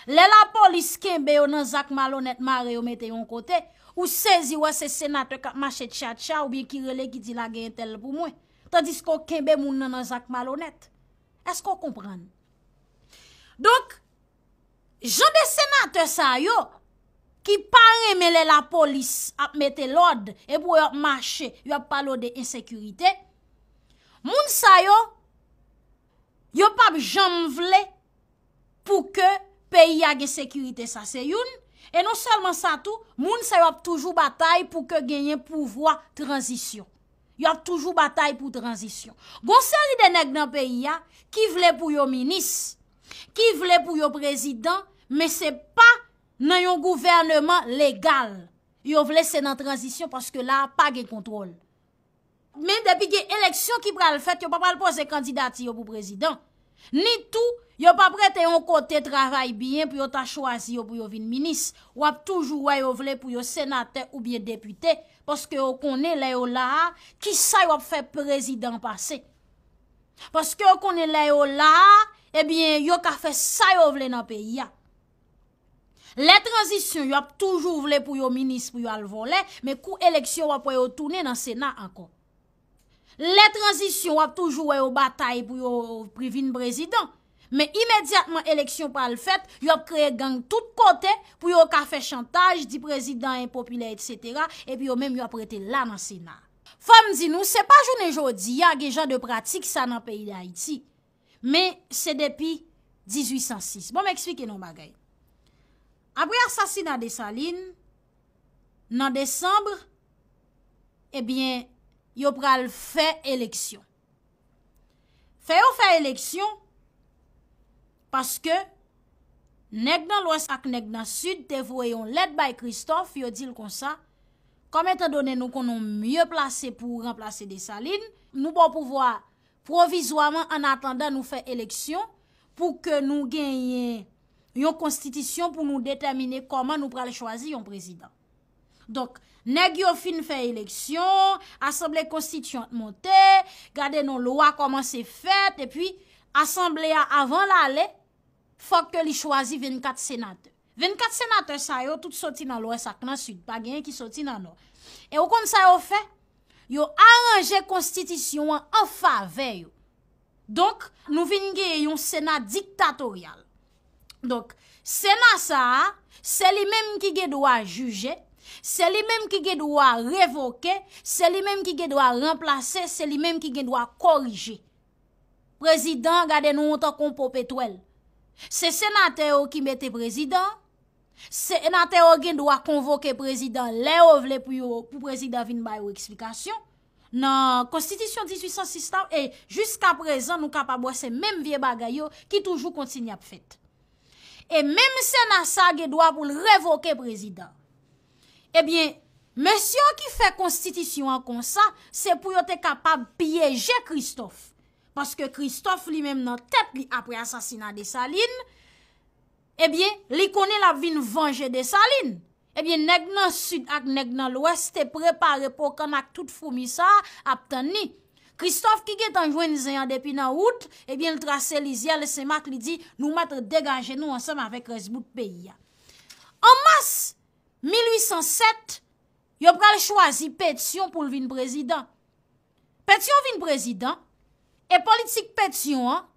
Lè lapolis kenbe yo nan zak malonèt, mare yo mete yon kote, ou sezi wè se senatè k ap mache tchatcha oubyen ki rele ki di lage entèl pou mwen. Tandiske w kenbe moun nan nan zak malonèt. Èske w konprann? Donk, jan de senatè sa yo, ki pa renmen lè lapolis ap mete lòd, epi yo ap mache, yo ap pale w de ensekirite, moun sa yo, yo p ap janm vle pou ke peyi a gen sekirite, sa se youn. E non sèlman sa tou, moun sa yo ap toujou batay pou ke genyen pouvwa tranzisyon. Yo ap toujou batay pou tranzisyon. Gon seri de nèg nan peyi a ki vle pou yo minis, ki vle pou yo prezidan, men se pa nan yon gouvèneman legal. Yo vle se nan tranzisyon paske la a pa gen kontwòl. Men depi gen eleksyon ki pral fèt, yo pa pral poze kandidati yo pou prezidan. Ni tou, yo p ap rete yon kote travay byen pou yo ta chwazi yo pou yo vin minis. W ap toujou wè yo vle pou yo senatè oubyen depite, paske yo konnen lè yo la a, kisa yo ap fè prezidan pase. Paske yo konnen lè yo la a, ebyen, yo ka fè sa yo vle nan peyi a. Lè tranzisyon, yo ap toujou vle pou yo minis, pou yo al vòlè, men kou eleksyon, w ap wè yo tounen nan Sena ankò. Lè tranzisyon, w ap toujou wè yo batay pou yo pri-, vin prezidan. Men imedyatman eleksyon pral fèt, yo ap kreye gang tout kote pou yo ka fè chantaj, di prezidan enpopilè, etsetera, epi yo menm yo ap rete la nan Sena. Fò m di nou, se pa jounen jodi a gen jan de pratik sa nan peyi Dayiti. Men se depi dizuit san sis. Bon, m eksplike nou yon bagay. Apre asasina Desalin, nan desanm, ebyen, yo pral fè eleksyon. Fè yo fè eleksyon, paske nèg nan Lwès ak nèg nan Sid te voye yon lèt bay Christophe, yo di l konsa, kòm etandone nou konnen w mye plase pou w ranplase Desalin, nou ba w pouvwa pwovizwaman, an atandan nou fè eleksyon, pou ke nou genyen yon konstitisyon pou nou detèmine kòman nou pral chwazi yon prezidan. Donk, nèg yo fin fè eleksyon, asanble konstitiyant monte, gade non, lwa kòmanse fèt, epi asanble a, avan l ale, fòk ke li chwazi vennkat senatè. Vennkat senatè sa yo, tout soti nan Lwès ak nan Sid, pa genyen ki soti nan Nò. E ou konn sa yo fè? Yo aranje konstitisyon an an favè yo. Donk, nou vin genyen yon Sena diktatoryal. Donk, Sena sa a, se li menm ki gen dwa jije, se li menm ki gen dwa revoke, se li menm ki gen dwa ranplase, se li menm ki gen dwa korije. Prezidan, gade nou tankou yon popetwèl. Se senatè yo ki mete prezidan, senatè yo gen dwa konvoke prezidan lè yo vle pou yo, pou prezidan vin ba yo eksplikasyon. Nan konstitisyon dizuit san sis la, e jiska prezan, nou kapab wè se menm vye bagay yo ki toujou kontinye ap fèt. E menm Sena sa gen dwa pou l revoke prezidan. Ebyen, mesye yo ki fè konstitisyon an konsa, se pou yo te kapab pyeje Christophe. Paske Christophe li menm nan tèt li apre asasina Desalin, ebyen, li konnen l ap vin vanje Desalin. Ebyen, nèg nan Sid ak nèg nan Lwès te prepare pokann ak tout foumi sa a ap tann li. Christophe ki gentan jwenn zen an depi nan wout, ebyen, l trase lizyè, l Senmak, li di, nou mèt degaje nou ansanm avèk rès bout peyi a. An mas mil uit san sèt, yo pral chwazi Petyon pou l vin prezidan. Petyon vin prezidan, e politik Petyon an,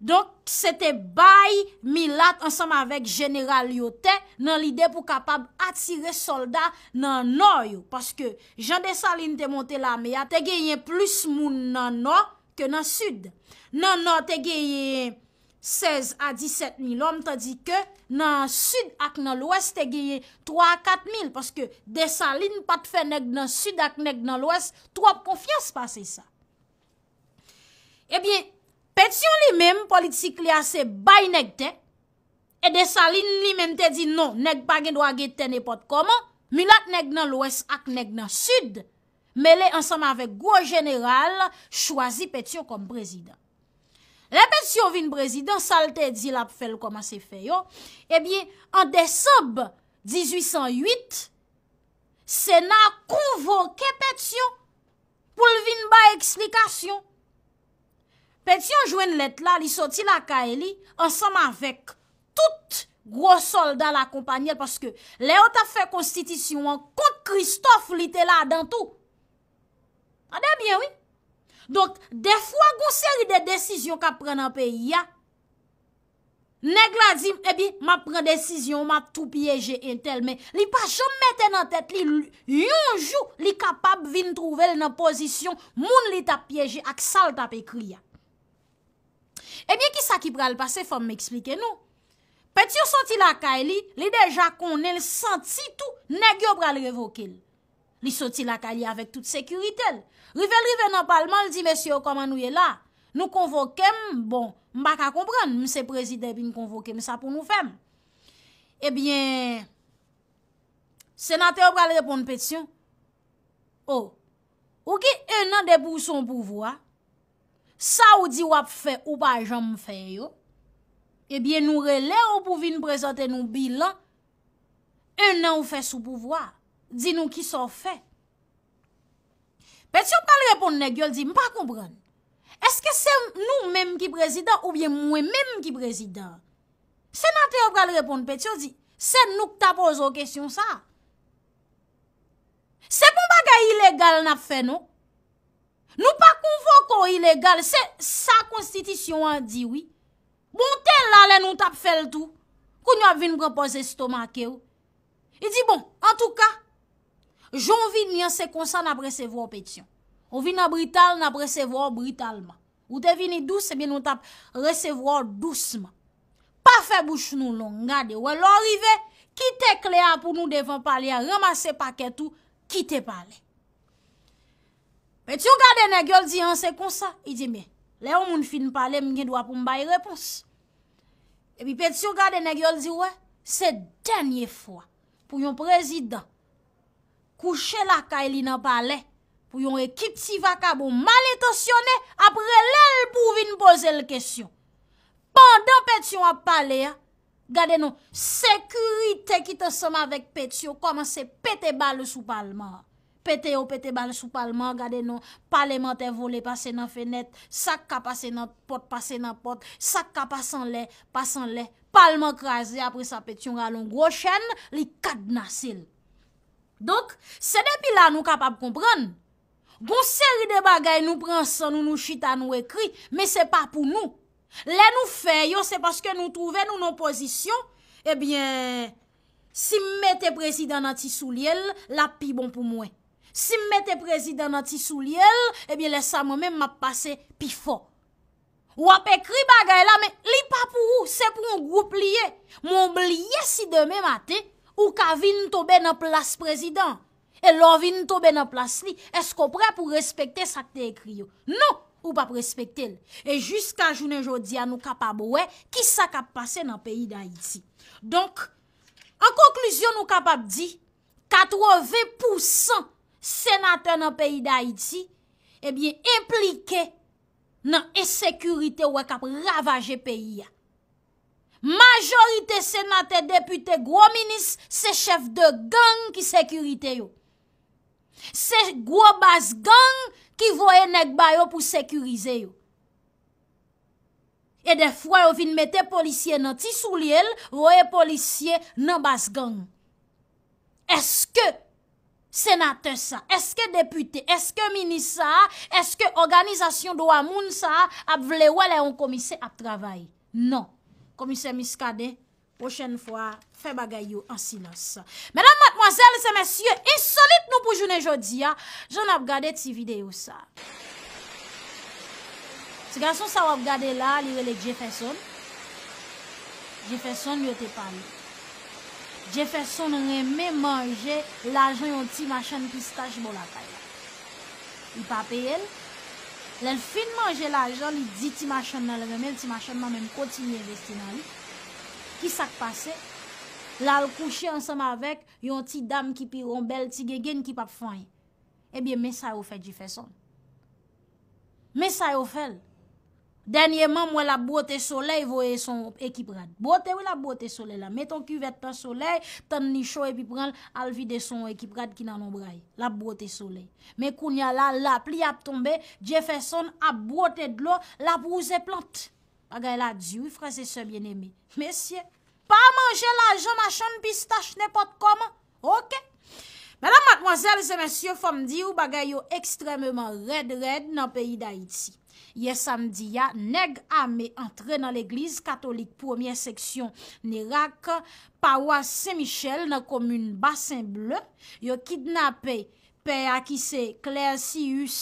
donk, se te bay milat ansanm avèk jeneral yo tè nan lide pou kapab atire sòlda nan nò yo. Paske jan Desalin te monte lame a, te genyen plis moun nan nò ke nan sid. Nan nò, te genyen sèz a disèt mil òm, tandike nan sid ak nan lwès, te genyen twa a kat mil, paske Desalin pa t fè nèg nan sid ak nèg nan lwès twòp konfyans pase sa. Ebyen, Petyon li menm, politik li a se bay nèg tè, e Desalin li menm te di non, nèg pa gen dwa gen tè nenpòt kòman, milat nèg nan lwès ak nèg nan sid, mele ansanm avèk gwo jeneral, chwazi Petyon kòm prezidan. Lè Petyon vin prezidan, sa l te di l ap fè, l kòmanse fè yo. Ebyen, an desanm dizuit san uit, Sena konvoke Petyon pou l vin bay eksplikasyon. Petyon jwenn lèt la, li soti lakay li ansanm avèk tout gwo sòlda l akonpanye l, paske lè yo t ap fè konstitisyon an kont Kristòf, li te ladan tou. Tande byen, wi. Donk, dèfwa gon seri de desizyon k ap pran nan peyi a, nèg la di, epi m ap pran desizyon, m ap tou pyeje entèl, men li pa janm mete nan tèt li, yon jou li kapab vin twouve l nan pozisyon moun li t ap pyeje ak sa l t ap ekri a. Ebyen, kisa ki pral pase? Fò m eksplike nou. Petyon soti lakay li, li deja konnen, l santi tou nèg yo pral revoke l. Li soti lakay li avèk tout sekirite l. Rive l rive nan palman, l di, "Mesye yo, kòman nou ye la? Nou konvoke m, bon, m pa ka konprann, m se prezidan epi n konvoke m, sa pou nou fè m?" Ebyen, senatè yo pral reponn Petyon, "O, ou gen en an depi w sou yon pouvwa, sa w di w ap fè, ou pa janm fè yo. Ebyen, nou rele w pou vin prezante nou bilan en an ou fè sou pouvwa. Di nou kisa w fè." Petyon pral reponn nèg yo, l di, "M pa konprann. Èske se nou menm ki prezidan oubyen mwen menm ki prezidan?" Senatè yo pral reponn Petyon, di, "Se nou k ta poze w kesyon sa a. Se pa yon bagay ilegal n ap fè, non. Nou pa konvoke w ilegal, se sa konstitisyon an di, wi. Bon, te la lè nou t ap fè l tou. Kounye a w ap vin pran pòz estomake w." Li di, "Bon, antouka, jan w vini an, se konsa n ap resevwa w, Petyon. Ou vin an brital, n ap resevwa w britalman. Ou te vini dous, ebyen, nou t ap resevwa w dousman. Pa fè bouch nou long, gade, wè, lè w rive, kite kle a pou nou devan palè a, ranmase pakèt ou, kite palè." Petyon gade nèg yo, l di, "An, se konsa." Li di, "Men, lè yon moun fin pale, m gen dwa pou m bay repons." Epi Petyon gade nèg yo, l di, "Wè, se dènye fwa pou yon prezidan kouche lakay li nan palè, pou yon ekip ti vakabon mal entansyone ap rele l pou vin poze l kesyon." Pandan Petyon ap pale a, gade non, sekirite ki t ansanm avèk Petyon kòmanse pete bal sou palman an. Pete yo pete bal sou palman an, gade non, palemantè vole pase nan fenèt, sa k ka pase nan pòt pase nan pòt, sa k ka pase anlè pase anlè. Palman kraze, apre sa Petyon rale yon gwo chèn, li kadnase l. Donk, se depi la nou kapab konprann, gon seri de bagay nou pran san nou, nou chita, nou ekri, men se pa pou nou. Lè nou fè yo, se paske nou twouve nou nan pozisyon, ebyen, si m mete prezidan nan ti soulye l, l ap pi bon pou mwen. Si m mete prezidan nan ti soulye l, ebyen, lè sa mwen menm m ap pase pi fò. W ap ekri bagay la, men li pa pou ou, se pou yon gwoup li ye. Men w bliye si demen maten, ou ka vin tonbe nan plas prezidan. E lè w vin tonbe nan plas li, èske w prè pou w respekte sa k te ekri yo? Non, ou p ap respekte l. E jiska jounen jodi a, nou kapab wè kisa k ap pase nan peyi Dayiti. Donk, an konklizyon, nou kapab di, katreven pousan senatè nan peyi Dayiti, ebyen, enplike nan ensekirite w wè k ap ravaje peyi a. Majorite senatè, depite, gwo minis, se chèf de gang ki sekirite yo. Se gwo baz gang ki voye nèg ba yo pou sekirize yo. E dèfwa yo vin mete polisye nan ti soulye l, voye polisye nan baz gang. Èske senatè sa, èske depite, èske minis sa, èske òganizasyon dwa moun sa ap vle wè lè yon komisè ap travay? Non. Komisè Muscadin, pwochèn fwa, fè bagay yo an silans. Medam, madmwazèl e mesye, ensolit nou pou jounen jodi a, jan n ap gade ti videyo sa. Ti gason sa w ap gade la, li rele Jefferson. Jefferson, yo te pale. Jefferson renmen manje lajan yon ti machann pistach bò lakay la. Li pa peye l. Lè l fin manje lajan, li di ti machann nan l renmen l, ti machann nan menm kontinye envesti nan li. Ki sa k pase? L al kouche ansanm avèk yon ti dam ki pi ron, bèl ti gengenn ki p ap fè anyen. Ebyen, men sa yo fè Jefferson. Men sa yo fè l. Dènyèman, m wè l ap bwote solèy, voye sou yon ekip rad. Bwote wi, l ap bwote solèy la. Mete yon kivèt nan solèy, tann li cho epi pran l, al vide sou yon ekip rad ki nan lonbray. L ap bwote solèy. Men kounye a la, lapli ap tonbe, Jefferson ap bwote dlo, l ap wouze plant. Bagay la di wi, frè e sè byeneme. Mesye, pa manje lajan machann pistach nenpòt kòman. Oke. Medam, madmwazèl e mesye, fò m di w, bagay yo ekstrèmeman rèd, rèd nan peyi Dayiti. Yè samdi a, nèg ame antre nan legliz katolik premyè seksyon Nerak, pawas Sen Michèl nan komin Basen Ble. Yo kidnape pè a ki se Clercius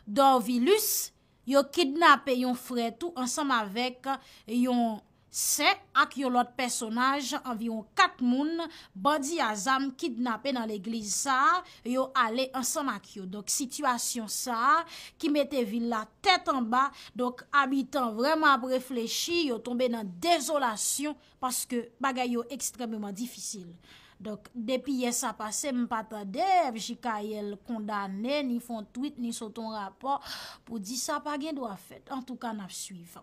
Dorvilus, yo kidnape yon frè tou ansanm avèk yon sè ak yon lòt pèsonaj, anviwon kat moun, bandi a zam kidnape nan legliz sa a, yo ale ansanm ak yo. Donk, sitiyasyon sa a ki mete vil la tèt anba, donk, abitan vrèman ap reflechi, yo tonbe nan dezolasyon, paske bagay yo ekstrèmeman difisil. Donk, depi yè sa pase, m pa tande F J K L kondane, ni fè yon tweet, ni sot yon rapò pou di sa pa gen dwa fèt. Antouka, n ap swiv.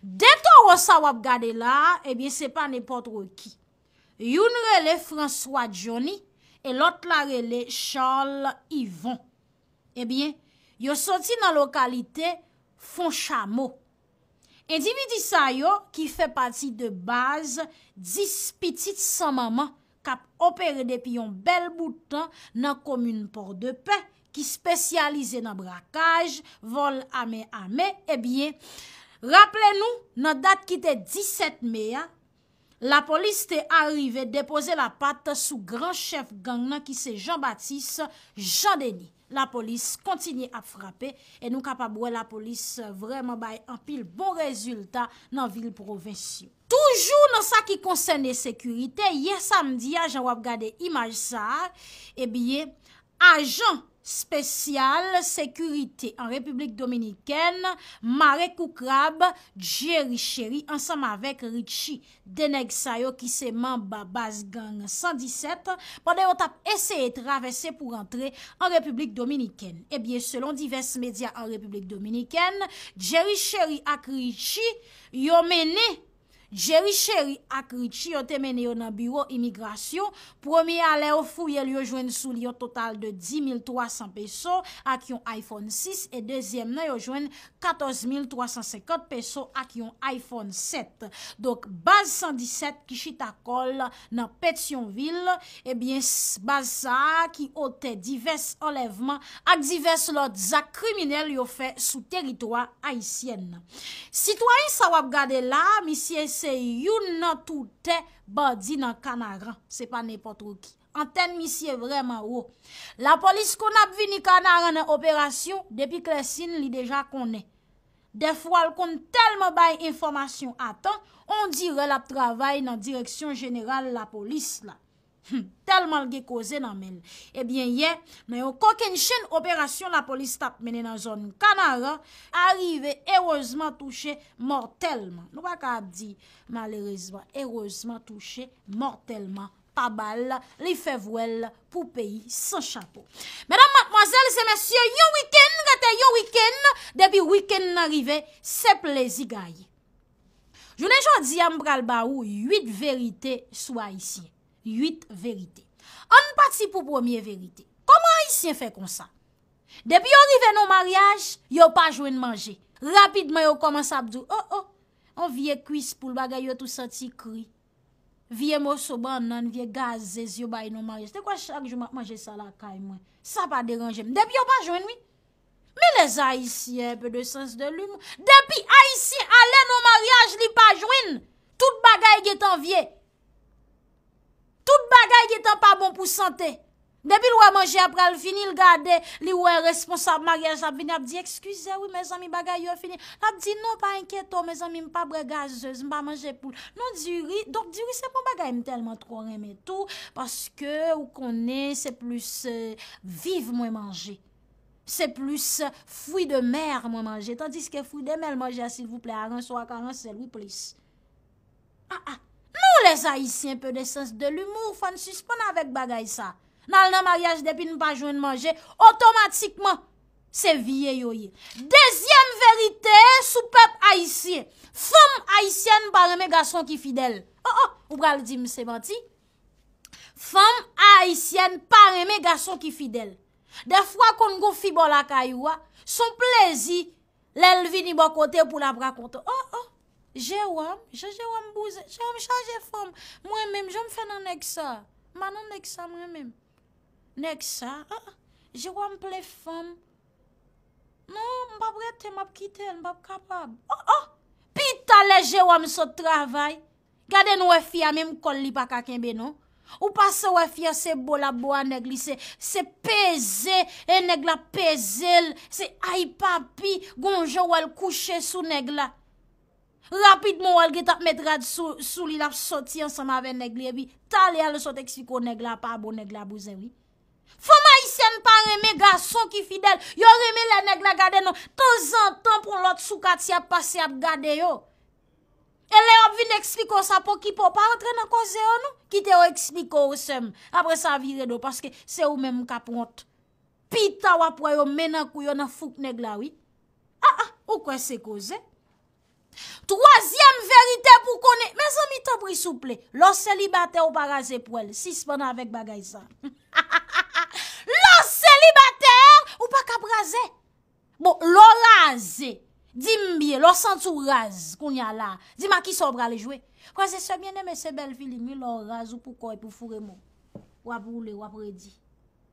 De towo sa w ap gade la a, ebyen, se pa nenpòt ki. Youn rele François Johnny e lòt la rele Charles Yvon. Ebyen, yo soti nan lokalite Fonchamo. Endividi sa yo, ki fè pati de baz dis pitit san manman k ap opere depi yon bèl bout tan nan komin Pòdepè, ki espesyalize nan brakaj, vòl a men ame, ebyen, raple nou, nan dat ki te disèt me a, lapolis te arive depoze lapat sou gran chèf gang nan ki se Jean Baptiste Jean Denis. Lapolis kontinye ap frape e nou kapab wè lapolis vrèman bay anpil bon rezilta nan vil pwovens yo. Toujou nan sa ki konsène sekirite, yè samdi a, jan w ap gade imaj sa a, ebyen, ajan espesyal sekirite an Repiblik Dominikèn mare kou krab Jerry Chéry ansanm avèk Richie. De nèg sa yo ki se manm baz gang san disèt, pandan yo t ap eseye travèse pou rantre an Repiblik Dominikèn. Ebyen, selon divès medya an Repiblik Dominikèn, Jerry Chéry ak Richie, yo mennen Jerry Chéry ak Richie, yo te mennen yo nan biwo imigrasyon. Premye a, lè yo fouye l, yo jwenn sou li yon total de dis mil twa san peso ak yon iPhone sis, e dezyèm nan, yo jwenn katòz mil twa san senkant peso ak yon iPhone sèt. Donk, baz san disèt ki chita kò l nan Petyonvil, ebyen, s-, baz sa a ki otè divès anlèvman ak divès lòt zak kriminèl yo fè sou teritwa ayisyèn nan. Sitwayen sa w ap gade la a, misye se youn nan toutè bandi nan Kanaran. Se pa nenpòt ki. Antèn misye vrèman wo. Lapolis konn ap vini Kanaran nan operasyon, depi Klèsin li deja konnen. Dèfwa l konn tèlman bay enfòmasyon a tan, ondirè l ap travay nan direksyon jeneral lapolis la. Hmm, tèlman l gen koze nan men l. Ebyen, yè, nan yon kokennchenn operasyon lapolis t ap mennen nan zòn Kanaran, arive erezman touche mòtèlman. Nou pa ka ap di malerezman, erezman touche mòtèlman pa bal, li fè vwèl pou peyi san chapo. Medam, madmwazèl e mesye, yon wikenn rete yon wikenn, depi wikenn nan rive, se plezi gaye. Jounen jodi a, m pral ba ou uit verite sou Ayisyen. Uit verite. Ann pati pou premye verite. Kòman Ayisyen fè konsa? Depi yo rive nan maryaj, yo pa jwenn manje. Rapidman, yo kòmanse ap di w, "O, o, on vye kwis poul, bagay yo tou santi kri. Vye moso bannann, vye gazez yo bay nan maryaj. Te kwè chak jou m ap manje sa lakay mwen. Sa pa deranje m." Depi yo pa jwenn, wi. Men les Haïtiens, un peu de sens de l'humour. Depi Ayisyen ale nan maryaj, li pa jwenn. Tout bagay gentan vye. Tout bagay gentan pa bon pou sante. Depi l wè manje a pral fini, l gade, li wè responsab maryaj la ap vini, ap di, "Eskize wi, mezanmi, bagay yo fini." L ap di, "Non, pa enkyete w, mezanmi, m pa bwè gazez, m pa manje poul. Non, diri, donk diri se pa yon bagay m tèlman twò renmen tou, paske ou konnen se plis, eh, viv mwen manje. Se plis fwi de mè mwen manje, tandiske fwi de mè l manje a, silvouplè, aransò ak aransèl, wi, plis." Ah, ah. Nou, les Haïtiens, un peu de sens de l'humour, fò n sispann avèk bagay sa. N al nan maryaj, depi n pa jwenn manje, otomatikman, se vye yo ye. Dezyèm verite sou pèp ayisyen. Fanm ayisyèn pa renmen gason ki fidèl. Oh, oh, ou pral di m se manti? Fanm ayisyèn pa renmen gason ki fidèl. Dèfwa konn gon fi bò lakay ou a, s on plezi lè l vini bò kote pou l ap rakonte w. Oh, oh, Jewòm, jan Jewòm bouzen, Jewòm chanje fanm. Mwen menm, jan m fè nan nèg sa? M pa nan nèg sa mwen menm. Nèg sa, ah, ah, Jewòm plen fanm. Non, m p ap rete, m ap kite l, m p ap kapab. Oh, oh! Pita lè Jewòm sot travay, gade n wè fi a menm kòl li pa ka kenbe non. Ou pase wè fi a se bo l ap bo a nèg li, se, se peze, e nèg la peze l, se ay papi, gon jan wè l kouche sou nèg la. Rapidman wè l gentan ap met rad sou, sou li, l ap sòti ansanm avè nèg li, epi talè a l sot eksplike w nèg la pa bon, nèg la bouzen wi. Fanm ayisyèn pa renmen gason ki fidèl. Yo renmen lè nèg la gade nou. Tanzantan pou lòt sou katye ap pase ap gade yo. E lè yo ap vin eksplike w sa, pa okipe w, pa rantre nan koze yo non. Kite yo eksplike w sè m. Apre sa vire do paske se ou menm k ap wont. Pita w ap wè yo men nan kou yo nan fouk nèg la wi. Ah, ah, ou kwè se koze? Twazyèm verite pou konnen, mezanmi, tanpri souple, lè w selibatè ou pa raze pwèl, sispann avèk bagay sa. Lè w selibatè, ou pa ka raze. Bon, lè w raze, di m byen, lè w santi w raz, kounye a la, di m a kisa w pral jwe. Frè e sè byeneme, se bèl filim wi, lè w raz ou pou kò epi w foure mo. W ap woule, w ap redi.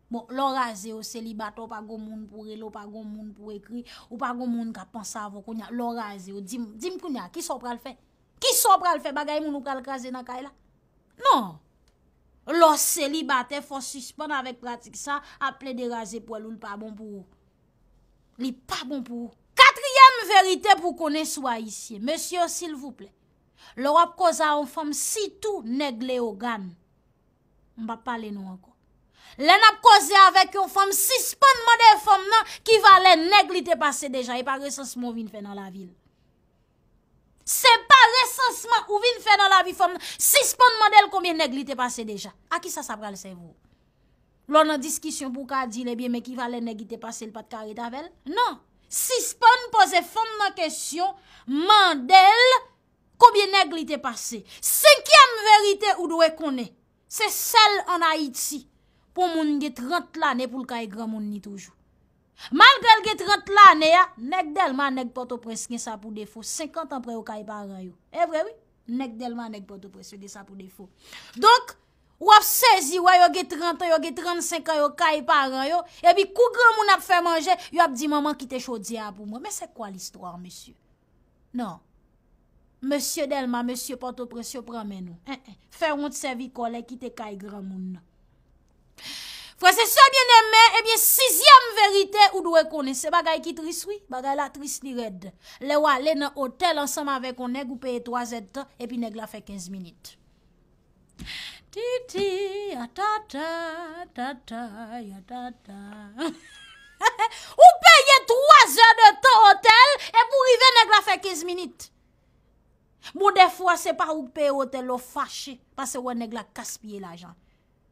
Bon, lè w raze yo selibatè, ou pa gon moun pou rele, ou pa gon moun pou ekri, ou pa gon moun k ap panse avè w kounye a, lè w raze yo, di m, di m kounye a, kisa w pral fè? Kisa w pral fè? Bagay moun ou pral kraze nan kay la? Non. Lè w selibatè, fò w sispann avèk pratik sa, ap plede raze pwèl ou, li pa bon pou ou. Li pa bon pou ou. Katriyèm verite pou konnen sou ayisyen. Mesye yo, silvouplè, lè w ap koze a yon fanm, sitou nèg Leyogàn, m p ap pale nou ankò. Lè n ap koze avèk yon fanm, sispann mande fanm nan ki valè nèg li te pase deja, e pa resansman w vin fè nan lavi l. Se pa resansman ou vin fè nan lavi fanm nan, sispann mande l konbyen nèg li te pase deja. A kisa sa pral sèvi w? Lè w nan diskisyon pou w ka di l, ebyen, men ki valè nèg li te pase, l pa t ka ret avè l? Non. Sispann poze fanm nan kesyon, mande l konbyen nèg li te pase. Senkyèm verite ou dwe konnen, se sèl ann Ayiti pou moun gen trant lane pou l kay granmoun li toujou. Malgre l gen trant lane a, nèg Dèlma, nèg Pòtoprens gen sa pou defo, senkant an prè yo kay paran yo. E vre wi, nèg Dèlma, nèg Pòtoprens yo gen sa pou defo. Donk, w ap sezi wè yo gen trant an, yo gen trannsenk an, yo kay paran yo, epi kou granmoun ap fè manje, yo ap di, "Manman, kite chodyè a pou mwen." Mais c'est quoi l'histoire, mesye? Non. Mesye Dèlma, mesye Pòtoprens, yo pran men nou. En, en. Fè wont, sèvi kòlè, kite kay granmoun nan. Frè e sè byeneme, ebyen, sizyèm verite ou dwe konnen. Se bagay ki tris, wi. Bagay la tris, li rèd. Lè w ale nan otèl ansanm avèk yon nèg, ou peye twa zèdtan, epi nèg la fè kenz minit. Titi, atata, tata, atata. Ou peye twa zè de tan otèl, epi w rive, nèg la fè kenz minit. Bon, dèfwa, se pa ou k peye otèl la, w fache, paske w wè nèg la gaspiye lajan.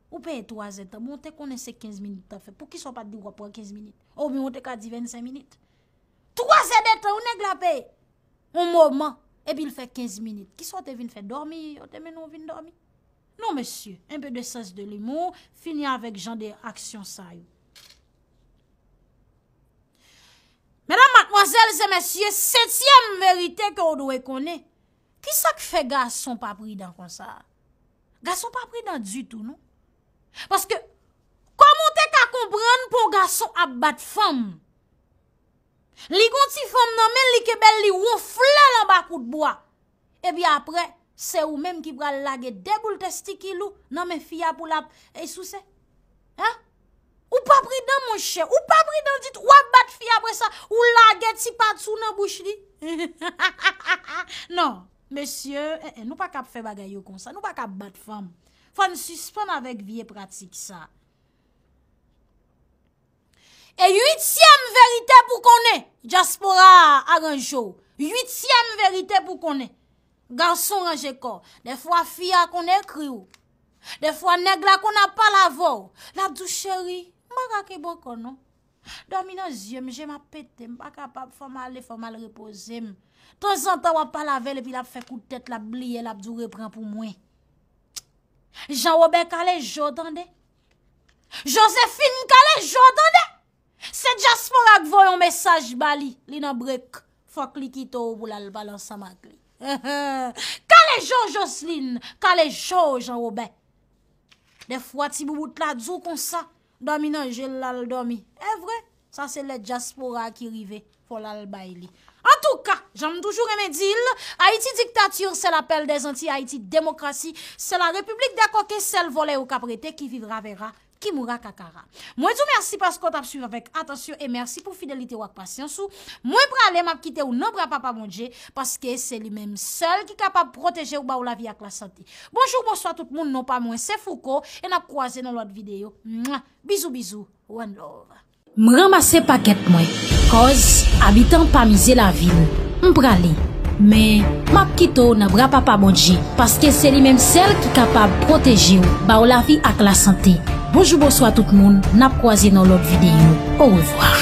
Ou peye twa zè tan. Bon, w te konnen se kenz minit t ap fè. Poukisa w pa t di w ap pran kenz minit? Oubyen w te ka di vennsenk minit. Twa zè de tan, yon nèg la peye. Yon moman. Epi l fè kenz minit. Kisa w te vin fè? Dòmi? Yo te mennen w vin dòmi? Non, mesye. Un peu de sens de l'humour. Fini avèk jan de aksyon sa yo. Medam, Madmwazèl e mesye, setyèm verite ke w dwe konnen. Kisa k fè gason pa pridan konsa? Gason pa pridan ditou, non. Paske, kòman w te ka konprann pou yon gason ap bat fanm? Li gon ti fanm nan men l, li kenbe l, li wonfle l anba kout bwa. Epi apre, se ou menm ki pral lage de boul testikil ou nan men fi a pou l ap, e, souse. Hein? Ou pa pridan, monchè. Ou pa pridan ditou. W ap bat fi apre sa, ou lage ti pati w nan bouch li. Non, mesye, eh, eh, nou pa ka ap fè bagay yo konsa. Nou pa ka ap bat fanm. Fò n sispann avèk vye pratik sa. E uityèm verite pou konnen, dyaspora a, aranje w. Uityèm verite pou konnen. Gason, ranje kò w. Dèfwa fi a konn ekri w. Dèfwa nèg la konn ap pale avè w. L ap di w, cheri, m pa ka kenbe ankò non. Dòmi nan zye m, je m ap pete, m pa kapab, fò m ale, fò m al repoze m. Tanzantan w ap pale avè l epi l ap fè kout tèt, l ap bliye, l ap di w repran pou mwen. Jan Wobè, kale je w tande. Jozefin, kale je w tande. Se dyaspora k voye yon mesaj ba li, li nan brek. Fòk li kite w pou l al pale ansanm ak li. Kale je w, Joslin, kale je w, Jan Wobè. Dèfwa ti boubout la di w konsa, dòmi nan je l, l al dòmi. E vre, sa se lè dyaspora ki rive, fò l al bay li. Antouka, jan m toujou renmen di l, Ayiti diktati, se lapèl dèzantiy, Ayiti demokrasi, se la repiblik dè koken, sèl vòlè yo k ap rete, qui vivra verra, qui mourra kakara. Mwen di w mèsi paske w t ap swiv avèk atansyon e mèsi pou fidelite w ak pasyans ou. Mwen prale, m ap kite w nan bra Papa Bondye, paske se li menm sèl ki kapab pwoteje w, ba w lavi ak lasante. Bonjou, bonswa tout moun, non pa mwen se Fouco, e n ap kwaze nan lòt videyo. Mwa! Bizou, bizou, one love. M ranmase pakèt mwen, kòz abitan pa mize lavi l. M prale, men m ap kite w nan bra Papa Bondye, paske se li menm sèl ki kapab pwoteje w, ba w lavi ak lasante. Bonjou, bonswa tout moun, n ap kwaze nan lòt videyo. Orevwa.